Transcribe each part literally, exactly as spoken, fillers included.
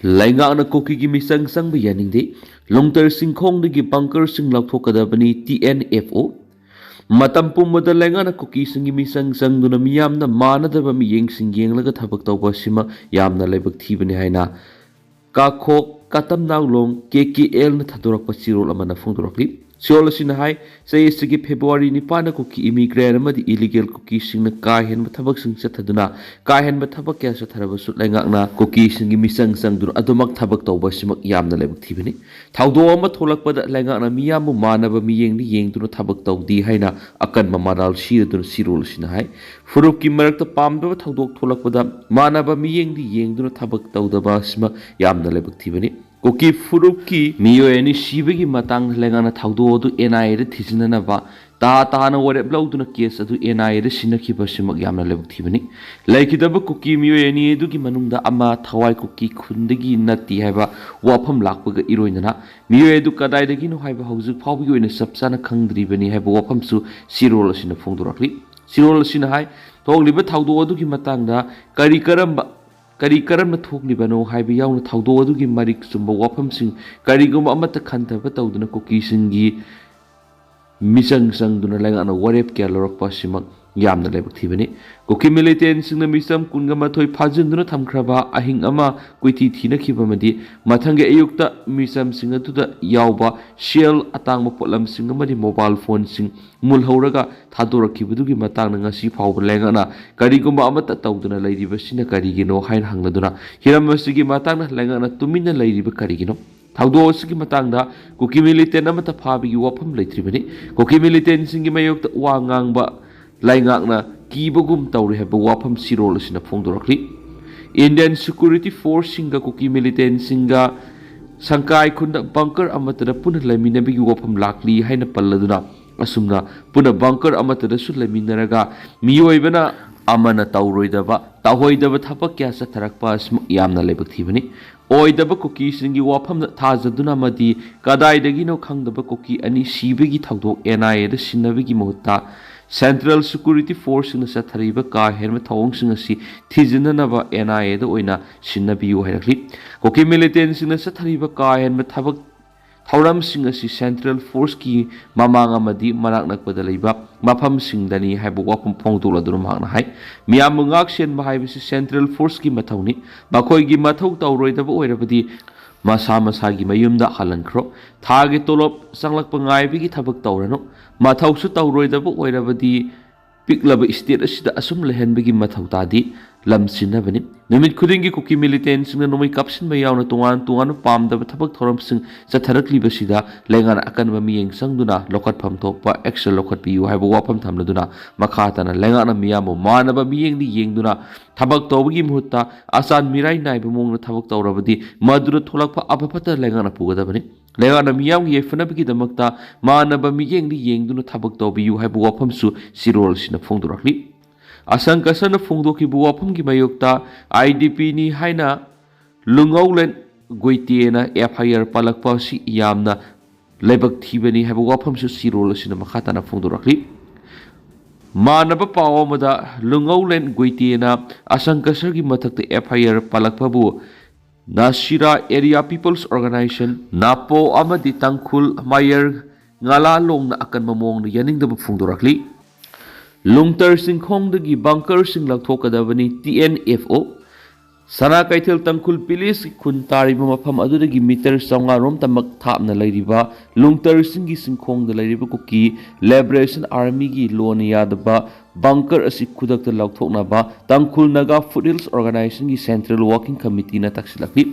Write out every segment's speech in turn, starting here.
ꯂꯩꯉꯥꯛꯅ ꯀꯨꯀꯤꯒꯤ ꯃꯤꯆꯪ ꯆꯪꯕ ꯌꯥꯅꯤꯡꯗꯦ꯫ ꯂꯣꯡꯇꯔꯁꯤꯡ ꯈꯣꯡꯗꯒꯤ ꯕꯪꯀꯔꯁꯤꯡ ꯂꯧꯊꯣꯛꯀꯗꯕꯅꯤ, ꯇꯤ ꯑꯦꯟ ꯑꯦꯐ ꯑꯣ꯫ ꯃꯇꯝ ꯄꯨꯝꯕꯗ ꯂꯩꯉꯥꯛꯅ ꯀꯨꯀꯤꯁꯤꯡꯒꯤ ꯃꯤꯆꯪ ꯆꯪꯗꯨꯅ ꯃꯤꯌꯥꯝꯅ ꯃꯥꯟꯅꯗꯕ ꯃꯤꯠꯌꯦꯡꯁꯤꯡ ꯌꯦꯡꯂꯒ ꯊꯕꯛ ꯇꯧꯕ ꯑꯁꯤꯃ ꯌꯥꯝꯅ ꯂꯥꯏꯕꯛ ꯊꯤꯕꯅꯤ ꯍꯥꯏꯅ ꯀꯥꯈꯣꯛ ꯀꯥꯇꯝꯅꯥꯎꯂꯣꯡ ꯀꯦ ꯀꯦ ꯑꯦꯜꯅ ꯊꯥꯗꯣꯔꯛꯄ ꯆꯦꯔꯣꯜ ꯑꯃꯅ ꯐꯣꯡꯗꯣꯔꯛꯂꯤ꯫ ꯆꯦꯔꯣꯜ ꯑꯁꯤꯅ ꯍꯥꯏ, ꯆꯍꯤ ꯑꯁꯤꯒꯤ ꯐꯦꯕ꯭ꯔꯨꯋꯥꯔꯤ ꯅꯤꯄꯥꯟꯗ ꯀꯨꯀꯤ ꯏꯃꯤꯒ꯭ꯔꯦꯟ ꯑꯃꯗꯤ ꯏꯂꯤꯒꯦꯜ ꯀꯨꯀꯤꯁꯤꯡꯅ ꯀꯥ ꯍꯦꯟꯕ ꯊꯕꯛꯁꯤꯡ ꯆꯠꯊꯗꯨꯅ ꯀꯥ ꯍꯦꯟꯕ ꯊꯕꯛ ꯀꯌꯥ ꯆꯠꯊꯔꯕꯁꯨ ꯂꯩꯉꯥꯛꯅ ꯀꯨꯀꯤꯁꯤꯡꯒꯤ ꯃꯤꯆꯪ ꯆꯪꯗꯨꯅ ꯑꯗꯨꯃꯛ ꯊꯕꯛ ꯇꯧꯕ ꯑꯁꯤꯃꯛ ꯌꯥꯝꯅ ꯂꯥꯏꯕꯛ ꯊꯤꯕꯅꯤ꯫ ꯊꯧꯗꯣꯛ ꯑꯃ ꯊꯣꯛꯂꯛꯄꯗ ꯂꯩꯉꯥꯛꯅ ꯃꯤꯌꯥꯝꯕꯨ ꯃꯥꯟꯅꯕ ꯃꯤꯠꯌꯦꯡꯗ ꯌꯦꯡꯗꯨꯅ ꯊꯕꯛ ꯇꯧꯗꯦ ꯍꯥꯏꯅ ꯑꯀꯟꯕ ꯃꯔꯥꯜ ꯁꯤꯔꯗꯨꯅ ꯆꯦꯔꯣꯜ ꯑꯁꯤꯅ ꯍꯥꯏ꯫ ꯐꯨꯔꯨꯞꯀꯤ ꯃꯔꯛꯇ ꯄꯥꯝꯗꯕ ꯊꯧꯗꯣꯛ ꯊꯣꯛꯂꯛꯄꯗ ꯃꯥꯟꯅꯕ ꯃꯤꯠꯌꯦꯡꯗ ꯌꯦꯡꯗꯨꯅ ꯊꯕꯛ ꯇꯧꯗꯕ ꯑꯁꯤꯃ ꯌꯥꯝꯅ ꯂꯥꯏꯕꯛ ꯊꯤꯕꯅꯤ꯫ ꯀꯨꯀꯤ ꯐꯨꯔꯨꯞꯀꯤ ꯃꯤꯑꯣꯏ ꯑꯅꯤ ꯁꯤꯕꯒꯤ ꯃꯇꯥꯡꯗ ꯂꯩꯉꯥꯛꯅ ꯊꯧꯗꯣꯛ ꯑꯗꯨ ꯑꯦꯟ ꯑꯥꯏ ꯑꯦꯗ ꯊꯤꯖꯤꯟꯅꯅꯕ ꯇꯥ ꯇꯥꯅ ꯋꯥꯔꯦꯞ ꯂꯧꯗꯨꯅ ꯀꯦꯁ ꯑꯗꯨ ꯑꯦꯟ ꯑꯥꯏ ꯑꯦꯗ ꯁꯤꯟꯅꯈꯤꯕ ꯑꯁꯤꯃꯛ ꯌꯥꯝꯅ ꯂꯥꯏꯕꯛ ꯊꯤꯕꯅꯤ꯫ ꯂꯩꯈꯤꯗꯕ ꯀꯨꯀꯤ ꯃꯤꯑꯣꯏ ꯑꯅꯤ ꯑꯗꯨꯒꯤ ꯃꯅꯨꯡꯗ ꯑꯃ ꯊꯋꯥꯏ ꯀꯨꯀꯤ ꯈꯨꯟꯗꯒꯤ ꯅꯠꯇꯦ ꯍꯥꯏꯕ ꯋꯥꯐꯝ ꯂꯥꯛꯄꯒ ꯏꯔꯣꯏꯅꯅ ꯃꯤꯑꯣꯏ ꯑꯗꯨ ꯀꯗꯥꯏꯗꯒꯤꯅꯣ ꯍꯥꯏꯕ ꯍꯧꯖꯤꯛ ꯐꯥꯎꯕꯒꯤ ꯑꯣꯏꯅ ꯆꯞ ꯆꯥꯅ ꯈꯪꯗ꯭ꯔꯤꯕꯅꯤ ꯍꯥꯏꯕ ꯋꯥꯐꯝꯁꯨ ꯆꯦꯔꯣꯜ ꯑꯁꯤꯅ ꯐꯣꯡꯗꯣꯔꯛꯂꯤ꯫ ꯆꯦꯔꯣꯜ ꯑꯁꯤꯅ ꯍꯥꯏ, ꯊꯣꯛꯂꯤꯕ ꯊꯧꯗꯣꯛ ꯑꯗꯨꯒꯤ ꯃꯇꯥꯡꯗ ꯀꯔꯤ ꯀꯔꯝꯕ ꯀꯔꯤ ꯀꯔꯝꯅ ꯊꯣꯛꯂꯤꯕꯅꯣ ꯍꯥꯏꯕ ꯌꯥꯎꯅ ꯊꯧꯗꯣꯛ ꯑꯗꯨꯒꯤ ꯃꯔꯤꯛ ꯆꯨꯝꯕ ꯋꯥꯐꯝꯁꯤꯡ ꯀꯔꯤꯒꯨꯝꯕ ꯑꯃꯠꯇ ꯈꯟꯊꯕ ꯇꯧꯗꯅ ꯀꯨꯀꯤꯁꯤꯡꯒꯤ ꯃꯤꯆꯪ ꯆꯪꯗꯨꯅ ꯂꯩꯉꯥꯛꯅ ꯋꯥꯔꯦꯞ ꯀꯌꯥ ꯂꯧꯔꯛꯄ ꯑꯁꯤꯃꯛ ꯌꯥꯝꯅ ꯂꯥꯏꯕꯛ ꯊꯤꯕꯅꯤ꯫ ꯀꯨꯀꯤ ꯃꯤꯂꯤꯇꯦꯟꯁꯤꯡꯅ ꯃꯤꯆꯝ ꯀꯨꯟꯒ ꯃꯥꯊꯣꯏ ꯐꯥꯖꯤꯟꯗꯨꯅ ꯊꯝꯈ꯭ꯔꯕ ꯑꯍꯤꯡ ꯑꯃ ꯀꯣꯏꯊꯤ ꯊꯤꯅꯈꯤꯕ ꯑꯃꯗꯤ ꯃꯊꯪꯒꯤ ꯑꯌꯨꯛꯇ ꯃꯤꯆꯝꯁꯤꯡ ꯑꯗꯨꯗ ꯌꯥꯎꯕ ꯁꯦꯜ, ꯑꯇꯥꯡꯕ ꯄꯣꯠꯂꯝꯁꯤꯡ ꯑꯃꯗꯤ ꯃꯣꯕꯥꯏꯜ ꯐꯣꯟꯁꯤꯡ ꯃꯨꯜꯍꯧꯔꯒ ꯊꯥꯗꯣꯔꯛꯈꯤꯕꯗꯨꯒꯤ ꯃꯇꯥꯡꯗ ꯉꯁꯤ ꯐꯥꯎꯕ ꯂꯩꯉꯥꯛꯅ ꯀꯔꯤꯒꯨꯝꯕ ꯑꯃꯠꯇ ꯇꯧꯗꯅ ꯂꯩꯔꯤꯕꯁꯤꯅ ꯀꯔꯤꯒꯤꯅꯣ ꯍꯥꯏꯅ ꯍꯪꯂꯗꯨꯅ ꯍꯤꯔꯝ ꯑꯁꯤꯒꯤ ꯃꯇꯥꯡꯗ ꯂꯩꯉꯥꯛꯅ ꯇꯨꯃꯤꯟꯅ ꯂꯩꯔꯤꯕ ꯀꯔꯤꯒꯤꯅꯣ? ꯊꯧꯗꯣꯛ ꯑꯁꯤꯒꯤ ꯃꯇꯥꯡꯗ ꯀꯨꯀꯤ ꯃꯤꯂꯤꯇꯦꯟ ꯑꯃꯠꯇ ꯐꯥꯕꯒꯤ ꯋꯥꯐꯝ ꯂꯩꯇ꯭ꯔꯤꯕꯅꯤ꯫ ꯀꯨꯀꯤ ꯃꯤꯂꯤꯇꯦꯟꯁꯤꯡꯒꯤ ꯃꯥꯌꯣꯛꯇ ꯋꯥ ꯉꯥꯡꯕ ꯂꯩꯉꯥꯛꯅ ꯀꯤꯕꯒꯨꯝ ꯇꯧꯔꯤ ꯍꯥꯏꯕ ꯋꯥꯐꯝ ꯆꯦꯔꯣꯜ ꯑꯁꯤꯅ ꯐꯣꯡꯗꯣꯔꯛꯂꯤ꯫ ꯏꯟꯗꯤꯌꯟ ꯁꯦꯀ꯭ꯌꯨꯔꯤꯇꯤ ꯐꯣꯔꯁꯁꯤꯡꯒ ꯀꯨꯀꯤ ꯃꯤꯂꯤꯇꯦꯟꯁꯤꯡꯒ ꯁꯪꯀꯥꯏ ꯈꯨꯟꯗ ꯕꯪꯀꯔ ꯑꯃꯠꯇꯗ ꯄꯨꯟꯅ ꯂꯩꯃꯤꯟꯅꯕꯒꯤ ꯋꯥꯐꯝ ꯂꯥꯛꯂꯤ ꯍꯥꯏꯅ ꯄꯜꯂꯗꯨꯅ, ꯑꯁꯨꯝꯅ ꯄꯨꯟꯅ ꯕꯪꯀꯔ ꯑꯃꯠꯇꯗꯁꯨ ꯂꯩꯃꯤꯟꯅꯔꯒ ꯃꯤꯑꯣꯏꯕꯅ ꯑꯃꯅ ꯇꯧꯔꯣꯏꯗꯕ, ꯇꯧꯍꯣꯏꯗꯕ ꯊꯕꯛ ꯀꯌꯥ ꯆꯠꯊꯔꯛꯄ ꯑꯁꯤꯃꯛ ꯌꯥꯝꯅ ꯂꯥꯏꯕꯛ ꯊꯤꯕꯅꯤ꯫ ꯑꯣꯏꯗꯕ ꯀꯨꯀꯤꯁꯤꯡꯒꯤ ꯋꯥꯐꯝꯗ ꯊꯥꯖꯗꯨꯅ ꯑꯃꯗꯤ ꯀꯗꯥꯏꯗꯒꯤꯅꯣ ꯈꯪꯗꯕ ꯀꯨꯀꯤ ꯑꯅꯤ ꯁꯤꯕꯒꯤ ꯊꯧꯗꯣꯛ ꯑꯦꯟ ꯑꯥꯏ ꯑꯦꯗ ꯁꯤꯟꯅꯕꯒꯤ ꯃꯍꯨꯠꯇ Central Security Forceꯁꯤꯡꯅ ꯆꯠꯊꯔꯤꯕ ꯀꯥ ꯍꯦꯟꯕ ꯊꯧꯑꯣꯡꯁꯤꯡ ꯑꯁꯤ ꯊꯤꯖꯤꯟꯅꯅꯕ NIAꯗ ꯑꯣꯏꯅ ꯁꯤꯟꯅꯕꯤꯌꯨ ꯍꯥꯏꯔꯛꯂꯤ꯫ ꯀꯨꯀꯤ militantꯁꯤꯡꯅ ꯆꯠꯊꯔꯤꯕ ꯀꯥ ꯍꯦꯟꯕ ꯊꯕꯛ ꯊꯧꯔꯝꯁꯤꯡ ꯑꯁꯤ Central Forceꯀꯤ ꯃꯃꯥꯡ ꯑꯃꯗꯤ ꯃꯅꯥꯛ ꯅꯛꯄꯗ ꯂꯩꯕ ꯃꯐꯝꯁꯤꯡꯗꯅꯤ ꯍꯥꯏꯕ ꯋꯥꯐꯝ ꯐꯣꯡꯗꯣꯛꯂꯗꯨꯅ ꯃꯍꯥꯛꯅ ꯍꯥꯏ, ꯃꯤꯌꯥꯝꯕꯨ ꯉꯥꯛ ꯁꯦꯟꯕ ꯍꯥꯏꯕꯁꯤ Central Forceꯀꯤ ꯃꯊꯧꯅꯤ꯫ ꯃꯈꯣꯏꯒꯤ ꯃꯊꯧ ꯇꯧꯔꯣꯏꯗꯕ ꯑꯣꯏꯔꯕꯗꯤ ꯃꯁꯥ ꯃꯁꯥꯒꯤ ꯃꯌꯨꯝꯗ ꯍꯜꯍꯟꯈ꯭ꯔꯣ꯫ ꯊꯥꯒꯤ ꯇꯣꯂꯣꯞ ꯆꯪꯂꯛꯄ ꯉꯥꯏꯕꯒꯤ ꯊꯕꯛ ꯇꯧꯔꯅꯨ꯫ ꯃꯊꯧꯁꯨ ꯇꯧꯔꯣꯏꯗꯕ ꯑꯣꯏꯔꯕꯗꯤ ꯄꯤꯛꯂꯕ state ꯑꯁꯤꯗ ꯑꯁꯨꯝ ꯂꯩꯍꯟꯕꯒꯤ ꯃꯊꯧ ꯇꯥꯗꯦ꯫ ꯂꯝ ꯁꯤꯟꯅꯕꯅꯤ꯫ ꯅꯨꯃꯤꯠ ꯈꯨꯗꯤꯡꯒꯤ ꯀꯨꯀꯤ militantꯁꯤꯡꯅ ꯅꯣꯡꯃꯩ ꯀꯥꯞꯁꯤꯟꯕ ꯌꯥꯎꯅ ꯇꯣꯉꯥꯟ ꯇꯣꯉꯥꯟꯕ ꯄꯥꯝꯗꯕ ꯊꯕꯛ ꯊꯧꯔꯝꯁꯤꯡ ꯆꯠꯊꯔꯛꯂꯤꯕꯁꯤꯗ ꯂꯩꯉꯥꯛꯅ ꯑꯀꯟꯕ ꯃꯤꯠꯌꯦꯡ ꯆꯪꯗꯨꯅ ꯂꯧꯈꯠꯐꯝ ꯊꯣꯛꯄ action ꯂꯧꯈꯠꯄꯤꯌꯨ ꯍꯥꯏꯕ ꯋꯥꯐꯝ ꯊꯝꯂꯗꯨꯅ ꯃꯈꯥ ꯇꯥꯅ ꯂꯩꯉꯥꯛꯅ ꯃꯤꯌꯥꯝꯕꯨ ꯃꯥꯟꯅꯕ ꯃꯤꯠꯌꯦꯡꯗ ꯌꯦꯡꯗꯨꯅ ꯊꯕꯛ ꯇꯧꯕꯒꯤ ꯃꯍꯨꯠꯇ ꯑꯆꯥꯟ ꯃꯤꯔꯥꯏ ꯅꯥꯏꯕ ꯃꯑꯣꯡꯗ ꯊꯕꯛ ꯇꯧꯔꯕꯗꯤ ꯃꯗꯨꯗ ꯊꯣꯛꯂꯛꯄ ꯑꯐ ꯐꯠꯇ ꯂꯩꯉꯥꯛꯅ ꯄꯨꯒꯗꯕꯅꯤ꯫ ꯂꯩꯉꯥꯛꯅ ꯃꯤꯌꯥꯝꯒꯤ ꯌꯥꯏꯐꯅꯕꯒꯤꯗꯃꯛꯇ ꯃꯥꯟꯅꯕ ꯃꯤꯠꯌꯦꯡꯗ ꯌꯦꯡꯗꯨꯅ ꯊꯕꯛ ꯇꯧꯕꯤꯌꯨ ꯍꯥꯏꯕ ꯋꯥꯐꯝꯁꯨ ꯆꯦꯔꯣꯜ ꯑꯁꯤꯅ ꯐꯣꯡꯗꯣꯔꯛꯂꯤ꯫ ꯑꯁꯪ ꯀꯁꯔꯅ ꯐꯣꯡꯗꯣꯛꯈꯤꯕ ꯋꯥꯐꯝꯒꯤ ꯃꯥꯌꯣꯛꯇ IDPꯅꯤ ꯍꯥꯏꯅ ꯂꯨꯉꯧꯂꯦꯟ ꯒꯣꯏꯇꯦꯅ FIR ꯄꯥꯜꯂꯛꯄ ꯑꯁꯤ ꯌꯥꯝꯅ ꯂꯥꯏꯕꯛ ꯊꯤꯕꯅꯤ ꯍꯥꯏꯕ ꯋꯥꯐꯝꯁꯨ ꯆꯦꯔꯣꯜ ꯑꯁꯤꯅ ꯃꯈꯥ ꯇꯥꯅ ꯐꯣꯡꯗꯣꯔꯛꯂꯤ꯫ ꯃꯥꯟꯅꯕ ꯄꯥꯎ ꯑꯃꯗ ꯂꯨꯉꯧꯂꯦꯟ ꯒꯣꯏꯇꯦꯅ ꯑꯁꯪ ꯀꯁꯔꯒꯤ ꯃꯊꯛꯇ FIR ꯄꯥꯜꯂꯛꯄꯕꯨ ꯅꯥꯁꯤꯔꯥ Area People's Organisation, ꯅꯥꯄꯣ ꯑꯃꯗꯤ ꯇꯥꯡꯈꯨꯜ ꯃꯥꯌꯔ ꯉꯥꯂꯥꯂꯣꯡꯅ ꯑꯀꯟꯕ ꯃꯑꯣꯡꯗ ꯌꯥꯅꯤꯡꯗꯕ ꯐꯣꯡꯗꯣꯔꯛꯂꯤ꯫ ꯂꯨꯡꯇꯔ ꯆꯤꯡꯈꯣꯡꯗꯒꯤ bunkerꯁꯤꯡ ꯂꯧꯊꯣꯛꯀꯗꯕꯅꯤ, TNFO꯫ ꯁꯅꯥ ꯀꯩꯊꯦꯜ ꯇꯥꯡꯈꯨꯜ village ꯈꯨꯟ ꯇꯥꯔꯤꯕ ꯃꯐꯝ ꯑꯗꯨꯗꯒꯤ meter ꯆꯥꯝꯃꯉꯥ ꯔꯣꯝꯇꯃꯛ ꯊꯥꯞꯅ ꯂꯩꯔꯤꯕ ꯂꯨꯡꯇꯔꯁꯤꯡꯒꯤ ꯆꯤꯡꯈꯣꯡꯗ ꯂꯩꯔꯤꯕ ꯀꯨꯀꯤ Liberation Armyꯒꯤ ꯂꯣꯟꯅ ꯌꯥꯗꯕ bunker ꯑꯁꯤ ꯈꯨꯗꯛꯇ ꯂꯧꯊꯣꯛꯅꯕ ꯇꯥꯡꯈꯨꯜ ꯅꯥꯒꯥ Foothills Organisationꯒꯤ Central Working Committeeꯅ ꯇꯛꯁꯤꯜꯂꯛꯂꯤ꯫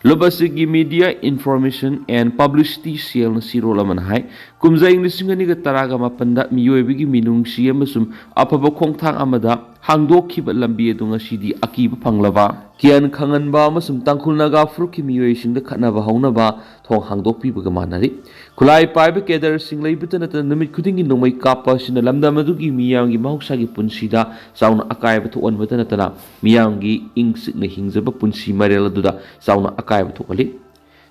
ꯂꯨꯞ ꯑꯁꯤꯒꯤ Media Information and Publicity Cellꯅ ꯆꯦꯔꯣꯜ ꯑꯃꯅ ꯍꯥꯏ, ꯀꯨꯝꯖꯥ ꯏꯪ ꯂꯤꯁꯤꯡ ꯑꯅꯤꯒ ꯇꯔꯥꯒ ꯃꯥꯄꯟꯗ ꯃꯤꯑꯣꯏꯕꯒꯤ ꯃꯤꯅꯨꯡꯁꯤ ꯑꯃꯁꯨꯡ ꯑꯐꯕ ꯈꯣꯡꯊꯥꯡ ꯑꯃꯗ ꯍꯥꯡꯗꯣꯛꯈꯤꯕ ꯂꯝꯕꯤ ꯑꯗꯨ ꯉꯁꯤꯗꯤ ꯑꯀꯤꯕ ꯐꯪꯂꯕ, ꯀꯤꯌꯥꯟ ꯈꯪꯍꯟꯕ ꯑꯃꯁꯨꯡ ꯇꯥꯡꯈꯨꯜ ꯅꯥꯒꯥ ꯐꯨꯔꯨꯞꯀꯤ ꯃꯤꯑꯣꯏꯁꯤꯡꯗ ꯈꯠꯅꯕ ꯍꯧꯅꯕ ꯊꯣꯡ ꯍꯥꯡꯗꯣꯛꯄꯤꯕꯒ ꯃꯥꯟꯅꯔꯤ꯫ ꯈꯨꯠꯂꯥꯏ ꯄꯥꯏꯕ cadreꯁꯤꯡ ꯂꯩꯕꯇ ꯅꯠꯇꯅ ꯅꯨꯃꯤꯠ ꯈꯨꯗꯤꯡꯒꯤ ꯅꯣꯡꯃꯩ ꯀꯥꯞꯄ ꯑꯁꯤꯅ ꯂꯝꯗꯝ ꯑꯗꯨꯒꯤ ꯃꯤꯌꯥꯝꯒꯤ ꯃꯍꯧꯁꯥꯒꯤ ꯄꯨꯟꯁꯤꯗ ꯆꯥꯎꯅ ꯑꯀꯥꯏꯕ ꯊꯣꯛꯍꯟꯕꯇ ꯅꯠꯇꯅ ꯃꯤꯌꯥꯝꯒꯤ ꯏꯪ ꯆꯤꯛꯅ ꯍꯤꯡꯖꯕ ꯄꯨꯟꯁꯤ ꯃꯔꯦꯜ ꯑꯗꯨꯗ ꯆꯥꯎꯅ ꯑꯀꯥꯏꯕ ꯊꯣꯛꯍꯜꯂꯤ꯫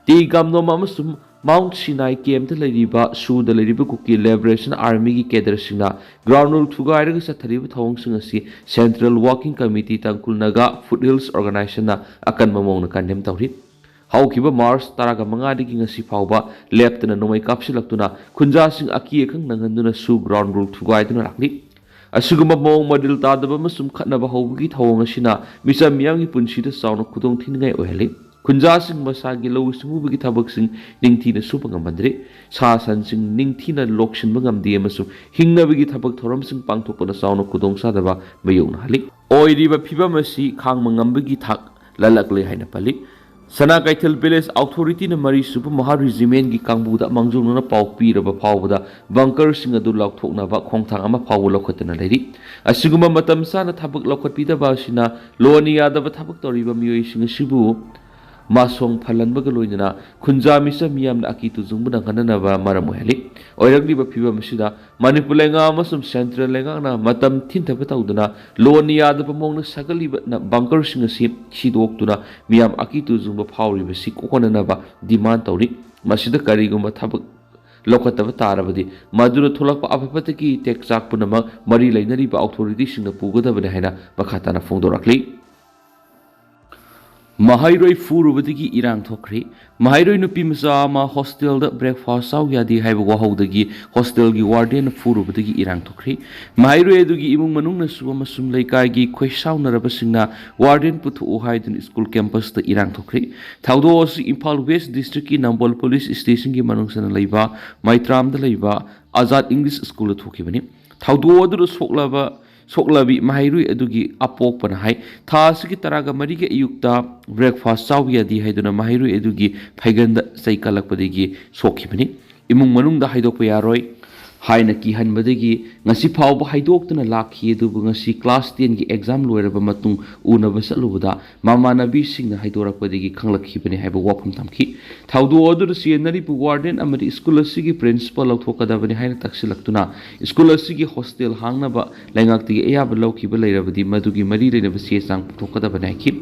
ꯇꯤ ꯒꯥꯝꯅꯣꯝ ꯑꯃꯁꯨꯡ ꯃꯥꯎꯟꯠ ꯁꯤꯅꯥꯏ ꯀꯦꯝꯞꯇ ꯂꯩꯔꯤꯕ ꯁꯨꯗ ꯂꯩꯔꯤꯕ ꯀꯨꯀꯤ ꯂꯤꯕꯔꯦꯁꯟ ꯑꯥꯔꯃꯤꯒꯤ ꯀꯦꯗꯔꯁꯤꯡꯅ ꯒ꯭ꯔꯥꯎꯟ ꯔꯨꯜ ꯊꯨꯒꯥꯏꯔꯒ ꯆꯠꯊꯔꯤꯕ ꯊꯧꯑꯣꯡꯁꯤꯡ ꯑꯁꯤ ꯁꯦꯟꯇ꯭ꯔꯦꯜ ꯋꯥꯔꯀꯤꯡ ꯀꯃꯤꯇꯤ ꯇꯥꯡꯈꯨꯜ ꯅꯥꯒꯥ ꯐꯨꯠ ꯍꯤꯜꯁ ꯑꯣꯔꯒꯅꯥꯏꯖꯦꯁꯟꯅ ꯑꯀꯟꯕ ꯃꯑꯣꯡꯗ ꯀꯟꯗꯦꯝ ꯇꯧꯔꯤ꯫ ꯍꯧꯈꯤꯕ ꯃꯥꯔꯆ ꯇꯔꯥꯃꯉꯥꯗꯒꯤ ꯉꯁꯤ ꯐꯥꯎꯕ ꯂꯦꯞꯇꯅ ꯅꯣꯡꯃꯩ ꯀꯥꯞꯁꯤꯜꯂꯛꯇꯨꯅ ꯈꯨꯟꯖꯥꯁꯤꯡ ꯑꯀꯤ ꯑꯈꯪ ꯅꯪꯍꯟꯗꯨꯅ ꯁꯨ ꯒ꯭ꯔꯥꯎꯟ ꯔꯨꯜ ꯊꯨꯒꯥꯏꯗꯨꯅ ꯂꯥꯛꯂꯤ꯫ ꯑꯁꯤꯒꯨꯝꯕ ꯃꯑꯣꯡ ꯃꯔꯤꯜ ꯇꯥꯗꯕ ꯑꯃꯁꯨꯡ ꯈꯠꯅꯕ ꯍꯧꯕꯒꯤ ꯊꯧꯑꯣꯡ ꯑꯁꯤꯅ ꯃꯤꯆꯝ ꯃꯤꯌꯥꯝꯒꯤ ꯄꯨꯟꯁꯤꯗ ꯆꯥꯎꯅ ꯈꯨꯗꯣꯡ ꯊꯤꯅꯤꯡꯉꯥꯏ ꯑꯣꯏꯍꯜꯂꯤ꯫ ꯈꯨꯟꯖꯥꯁꯤꯡ ꯃꯁꯥꯒꯤ ꯂꯧꯎ ꯁꯤꯡꯎꯕꯒꯤ ꯊꯕꯛꯁꯤꯡ ꯅꯤꯡꯊꯤꯅ ꯁꯨꯕ ꯉꯝꯍꯟꯗ꯭ꯔꯤ꯫ ꯁꯥ ꯁꯟꯁꯤꯡ ꯅꯤꯡꯊꯤꯅ ꯂꯣꯛꯁꯤꯟꯕ ꯉꯝꯗꯦ ꯑꯃꯁꯨꯡ ꯍꯤꯡꯅꯕꯒꯤ ꯊꯕꯛ ꯊꯧꯔꯝꯁꯤꯡ ꯄꯥꯡꯊꯣꯛꯄꯗ ꯆꯥꯎꯅ ꯈꯨꯗꯣꯡꯆꯥꯗꯕ ꯃꯥꯌꯣꯛꯅꯍꯜꯂꯤ꯫ ꯑꯣꯏꯔꯤꯕ ꯐꯤꯕꯝ ꯑꯁꯤ ꯈꯥꯡꯕ ꯉꯝꯕꯒꯤ ꯊꯥꯛ ꯂꯜꯂꯛꯂꯦ ꯍꯥꯏꯅ ꯄꯜꯂꯤ꯫ ꯁꯅꯥ ꯀꯩꯊꯦꯜ ꯚꯤꯂꯦꯖ ꯑꯧꯊꯣꯔꯤꯇꯤꯅ ꯃꯔꯤ ꯁꯨꯕ ꯃꯍꯥ ꯔꯤꯖꯤꯃꯦꯟꯒꯤ ꯀꯥꯡꯕꯨꯗ ꯃꯥꯡꯖꯧꯅꯅ ꯄꯥꯎ ꯄꯤꯔꯕ ꯐꯥꯎꯕꯗ ꯕꯪꯀꯔꯁꯤꯡ ꯑꯗꯨ ꯂꯧꯊꯣꯛꯅꯕ ꯈꯣꯡꯊꯥꯡ ꯑꯃ ꯐꯥꯎꯕ ꯂꯧꯈꯠꯇꯅ ꯂꯩꯔꯤ꯫ ꯑꯁꯤꯒꯨꯝꯕ ꯃꯇꯝ ꯆꯥꯅ ꯊꯕꯛ ꯂꯧꯈꯠꯄꯤꯗꯕ ꯑꯁꯤꯅ ꯂꯣꯟꯅ ꯌꯥꯗꯕ ꯊꯕꯛ ꯇꯧꯔꯤꯕ ꯃꯤꯑꯣꯏꯁꯤꯡ ꯑꯁꯤꯕꯨ ꯃꯥꯁꯣꯡ ꯐꯜꯍꯟꯕꯒ ꯂꯣꯏꯅꯅ ꯈꯨꯟꯖꯥ ꯃꯤꯆꯝ ꯃꯤꯌꯥꯝꯅ ꯑꯀꯤ ꯇꯨꯖꯨꯡꯕ ꯅꯪꯍꯟꯅꯅꯕ ꯃꯔꯝ ꯑꯣꯏꯍꯜꯂꯤ꯫ ꯑꯣꯏꯔꯛꯂꯤꯕ ꯐꯤꯕꯝ ꯑꯁꯤꯗ ꯃꯅꯤꯄꯨꯔ ꯂꯩꯉꯥꯛ ꯑꯃꯁꯨꯡ ꯁꯦꯟꯇ꯭ꯔꯦꯜ ꯂꯩꯉꯥꯛꯅ ꯃꯇꯝ ꯊꯤꯟꯊꯕ ꯇꯧꯗꯨꯅ ꯂꯣꯟꯅ ꯌꯥꯗꯕ ꯃꯑꯣꯡꯗ ꯁꯥꯒꯠꯂꯤꯕ ꯕꯪꯀꯔꯁꯤꯡ ꯑꯁꯤ ꯁꯤꯗꯣꯛꯇꯨꯅ ꯃꯤꯌꯥꯝ ꯑꯀꯤ ꯇꯨꯖꯨꯡꯕ ꯐꯥꯎꯔꯤꯕꯁꯤ ꯀꯣꯛꯍꯟꯅꯅꯕ ꯗꯤꯃꯥꯟ ꯇꯧꯔꯤ꯫ ꯃꯁꯤꯗ ꯀꯔꯤꯒꯨꯝꯕ ꯊꯕꯛ ꯂꯧꯈꯠꯇꯕ ꯇꯥꯔꯕꯗꯤ ꯃꯗꯨꯅ ꯊꯣꯛꯂꯛꯄ ꯑꯐ ꯐꯠꯇꯒꯤ ꯇꯦꯛꯆꯥꯛ ꯄꯨꯝꯅꯃꯛ ꯃꯔꯤ ꯂꯩꯅꯔꯤꯕ ꯑꯧꯊꯣꯔꯤꯇꯤꯁꯤꯡꯅ ꯄꯨꯒꯗꯕꯅꯤ ꯍꯥꯏꯅ ꯃꯈꯥ ꯇꯥꯅ ꯐꯣꯡꯗꯣꯔꯛꯂꯤ꯫ ꯃꯍꯩꯔꯣꯏ ꯐꯨꯔꯨꯕꯗꯒꯤ ꯏꯔꯥꯡ ꯊꯣꯛꯈ꯭ꯔꯦ꯫ ꯃꯍꯩꯔꯣꯏ ꯅꯨꯄꯤ ꯃꯆꯥ ꯑꯃ ꯍꯣꯁꯇꯦꯜꯗ ꯕ꯭ꯔꯦꯛꯐꯥꯁ ꯆꯥꯎ ꯌꯥꯗꯦ ꯍꯥꯏꯕ ꯋꯥꯍꯧꯗꯒꯤ ꯍꯣꯁꯇꯦꯜꯒꯤ ꯋꯥꯔꯗꯦꯟꯅ ꯐꯨꯔꯨꯕꯗꯒꯤ ꯏꯔꯥꯡ ꯊꯣꯛꯈ꯭ꯔꯦ꯫ ꯃꯍꯩꯔꯣꯏ ꯑꯗꯨꯒꯤ ꯏꯃꯨꯡ ꯃꯅꯨꯡꯅꯁꯨ ꯑꯃꯁꯨꯡ ꯂꯩꯀꯥꯏꯒꯤ ꯈꯣꯏꯁꯥꯎꯅꯔꯕꯁꯤꯡꯅ ꯋꯥꯔꯗꯦꯟ ꯄꯨꯊꯣꯛꯎ ꯍꯥꯏꯗꯨꯅ ꯁ꯭ꯀꯨꯜ ꯀꯦꯝꯄꯁꯇ ꯏꯔꯥꯡ ꯊꯣꯛꯈ꯭ꯔꯦ꯫ ꯊꯧꯗꯣꯛ ꯑꯁꯤ ꯏꯝꯐꯥꯜ ꯋꯦꯁ ꯗꯤꯁꯇ꯭ꯔꯤꯛꯀꯤ ꯅꯝꯕꯣꯜ ꯄꯨꯂꯤꯁ ꯁ꯭ꯇꯦꯁꯟꯒꯤ ꯃꯅꯨꯡ ꯆꯟꯅ ꯂꯩꯕ ꯃꯩꯇ꯭ꯔꯥꯝꯗ ꯂꯩꯕ ꯑꯖꯥꯗ ꯏꯪꯂꯤꯁ ꯁ꯭ꯀꯨꯜꯗ ꯊꯣꯛꯈꯤꯕꯅꯤ꯫ ꯊꯧꯗꯣꯛ ꯑꯗꯨꯗ ꯁꯣꯛꯂꯕ ꯁꯣꯛꯂꯕꯤ ꯃꯍꯩꯔꯣꯏ ꯑꯗꯨꯒꯤ ꯑꯄꯣꯛꯄꯅ ꯍꯥꯏ, ꯊꯥ ꯑꯁꯤꯒꯤ ꯇꯔꯥꯒ ꯃꯔꯤꯒꯤ ꯑꯌꯨꯛꯇ ꯕ꯭ꯔꯦꯛꯐꯥꯁ ꯆꯥꯎ ꯌꯥꯗꯦ ꯍꯥꯏꯗꯨꯅ ꯃꯍꯩꯔꯣꯏ ꯑꯗꯨꯒꯤ ꯐꯩꯒꯟꯗ ꯆꯩ ꯀꯜꯂꯛꯄꯗꯒꯤ ꯁꯣꯛꯈꯤꯕꯅꯤ꯫ ꯏꯃꯨꯡ ꯃꯅꯨꯡꯗ ꯍꯥꯏꯗꯣꯛꯄ ꯌꯥꯔꯣꯏ ꯍꯥꯏꯅ ꯀꯤꯍꯟꯕꯗꯒꯤ ꯉꯁꯤ ꯐꯥꯎꯕ ꯍꯥꯏꯗꯣꯛꯇꯨꯅ ꯂꯥꯛꯈꯤ꯫ ꯑꯗꯨꯕꯨ ꯉꯁꯤ ꯀ꯭ꯂꯥꯁ ꯇꯦꯟꯒꯤ ꯑꯦꯛꯖꯥꯝ ꯂꯣꯏꯔꯕ ꯃꯇꯨꯡ ꯎꯅꯕ ꯆꯠꯂꯨꯕꯗ ꯃꯃꯥꯟꯅꯕꯤꯁꯤꯡꯅ ꯍꯥꯏꯗꯣꯔꯛꯄꯗꯒꯤ ꯈꯪꯂꯛꯈꯤꯕꯅꯤ ꯍꯥꯏꯕ ꯋꯥꯐꯝ ꯊꯝꯈꯤ꯫ ꯊꯧꯗꯣꯛ ꯑꯗꯨꯗ ꯆꯦꯟꯅꯔꯤꯕ ꯋꯥꯔꯗꯦꯟ ꯑꯃꯗꯤ ꯁ꯭ꯀꯨꯜ ꯑꯁꯤꯒꯤ ꯄ꯭ꯔꯤꯟꯁꯤꯄꯥꯜ ꯂꯧꯊꯣꯛꯀꯗꯕꯅꯤ ꯍꯥꯏꯅ ꯇꯛꯁꯤꯜꯂꯛꯇꯨꯅ ꯁ꯭ꯀꯨꯜ ꯑꯁꯤꯒꯤ ꯍꯣꯁꯇꯦꯜ ꯍꯥꯡꯅꯕ ꯂꯩꯉꯥꯛꯇꯒꯤ ꯑꯌꯥꯕ ꯂꯧꯈꯤꯕ ꯂꯩꯔꯕꯗꯤ ꯃꯗꯨꯒꯤ ꯃꯔꯤ ꯂꯩꯅꯕ ꯆꯦ ꯆꯥꯡ ꯄꯨꯊꯣꯛꯀꯗꯕꯅꯤ ꯍꯥꯏꯈꯤ꯫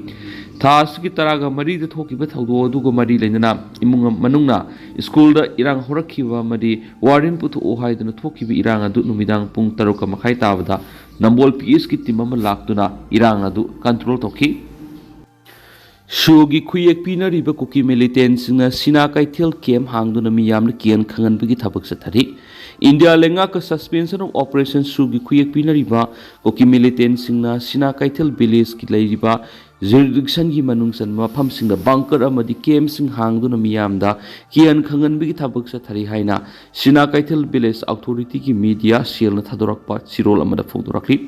ꯊꯥ ꯑꯁꯤꯒꯤ ꯇꯔꯥꯒ ꯃꯔꯤꯗ ꯊꯣꯛꯈꯤꯕ ꯊꯧꯗꯣꯛ ꯑꯗꯨꯒ ꯃꯔꯤ ꯂꯩꯅꯅ ꯏꯃꯨꯡ ꯃꯅꯨꯡꯅ ꯁ꯭ꯀꯨꯜꯗ ꯏꯔꯥꯡ ꯍꯧꯔꯛꯈꯤꯕ ꯑꯃꯗꯤ ꯋꯥꯔꯦꯟ ꯄꯨꯊꯣꯛꯎ ꯍꯥꯏꯗꯨꯅ ꯊꯣꯛꯈꯤꯕ ꯏꯔꯥꯡ ꯑꯗꯨ ꯅꯨꯃꯤꯗꯥꯡ ꯄꯨꯡ ꯇꯔꯨꯛꯀ ꯃꯈꯥꯏ ꯇꯥꯕꯗ ꯅꯝꯕꯣꯜ ꯄꯤ ꯑꯦꯁꯀꯤ ꯇꯤꯝ ꯑꯃ ꯂꯥꯛꯇꯨꯅ ꯏꯔꯥꯡ ꯑꯗꯨ ꯀꯟꯇ꯭ꯔꯣꯜ ꯇꯧꯈꯤ꯫ ꯁꯨꯒꯤ ꯈꯨꯌꯦꯛ ꯄꯤꯅꯔꯤꯕ ꯀꯨꯀꯤ ꯃꯤꯂꯤꯇꯦꯟꯁꯤꯡꯅ ꯁꯤꯅꯥ ꯀꯩꯊꯦꯜ ꯀꯦꯝ ꯍꯥꯡꯗꯨꯅ ꯃꯤꯌꯥꯝꯅ ꯀꯤꯍꯟ ꯈꯪꯍꯟꯕꯒꯤ ꯊꯕꯛ ꯆꯠꯊꯔꯤ꯫ ꯏꯟꯗꯤꯌꯥ ꯂꯩꯉꯥꯛꯀ ꯁꯁꯄꯦꯟꯁꯟ ꯑꯣꯐ ꯑꯣꯄꯔꯦꯁꯟ ꯁꯨꯒꯤ ꯈꯨꯌꯦꯛ ꯄꯤꯅꯔꯤꯕ ꯀꯨꯀꯤ ꯃꯤꯂꯤꯇꯦꯟꯁꯤꯡꯅ ꯁꯤꯅꯥ ꯀꯩꯊꯦꯜ ꯚꯤꯂꯦꯖꯀꯤ ꯂꯩꯔꯤꯕ ꯖꯨꯔꯤꯗꯤꯛꯁꯟꯒꯤ ꯃꯅꯨꯡ ꯆꯟꯕ ꯃꯐꯝꯁꯤꯡꯗ ꯕꯪꯀꯔ ꯑꯃꯗꯤ ꯀꯦꯝꯁꯤꯡ ꯍꯥꯡꯗꯨꯅ ꯃꯤꯌꯥꯝꯗ ꯀꯤꯍꯟ ꯈꯪꯍꯟꯕꯒꯤ ꯊꯕꯛ ꯆꯠꯊꯔꯤ ꯍꯥꯏꯅ ꯁꯤꯅꯥ ꯀꯩꯊꯦꯜ ꯚꯤꯂꯦꯖ ꯑꯣꯊꯣꯔꯤꯇꯤꯒꯤ ꯃꯤꯗꯤꯌꯥ ꯁꯦꯜꯅ ꯊꯥꯗꯣꯔꯛꯄ ꯆꯤꯔꯣꯜ ꯑꯃꯗ ꯐꯣꯡꯗꯣꯔꯛꯂꯤ꯫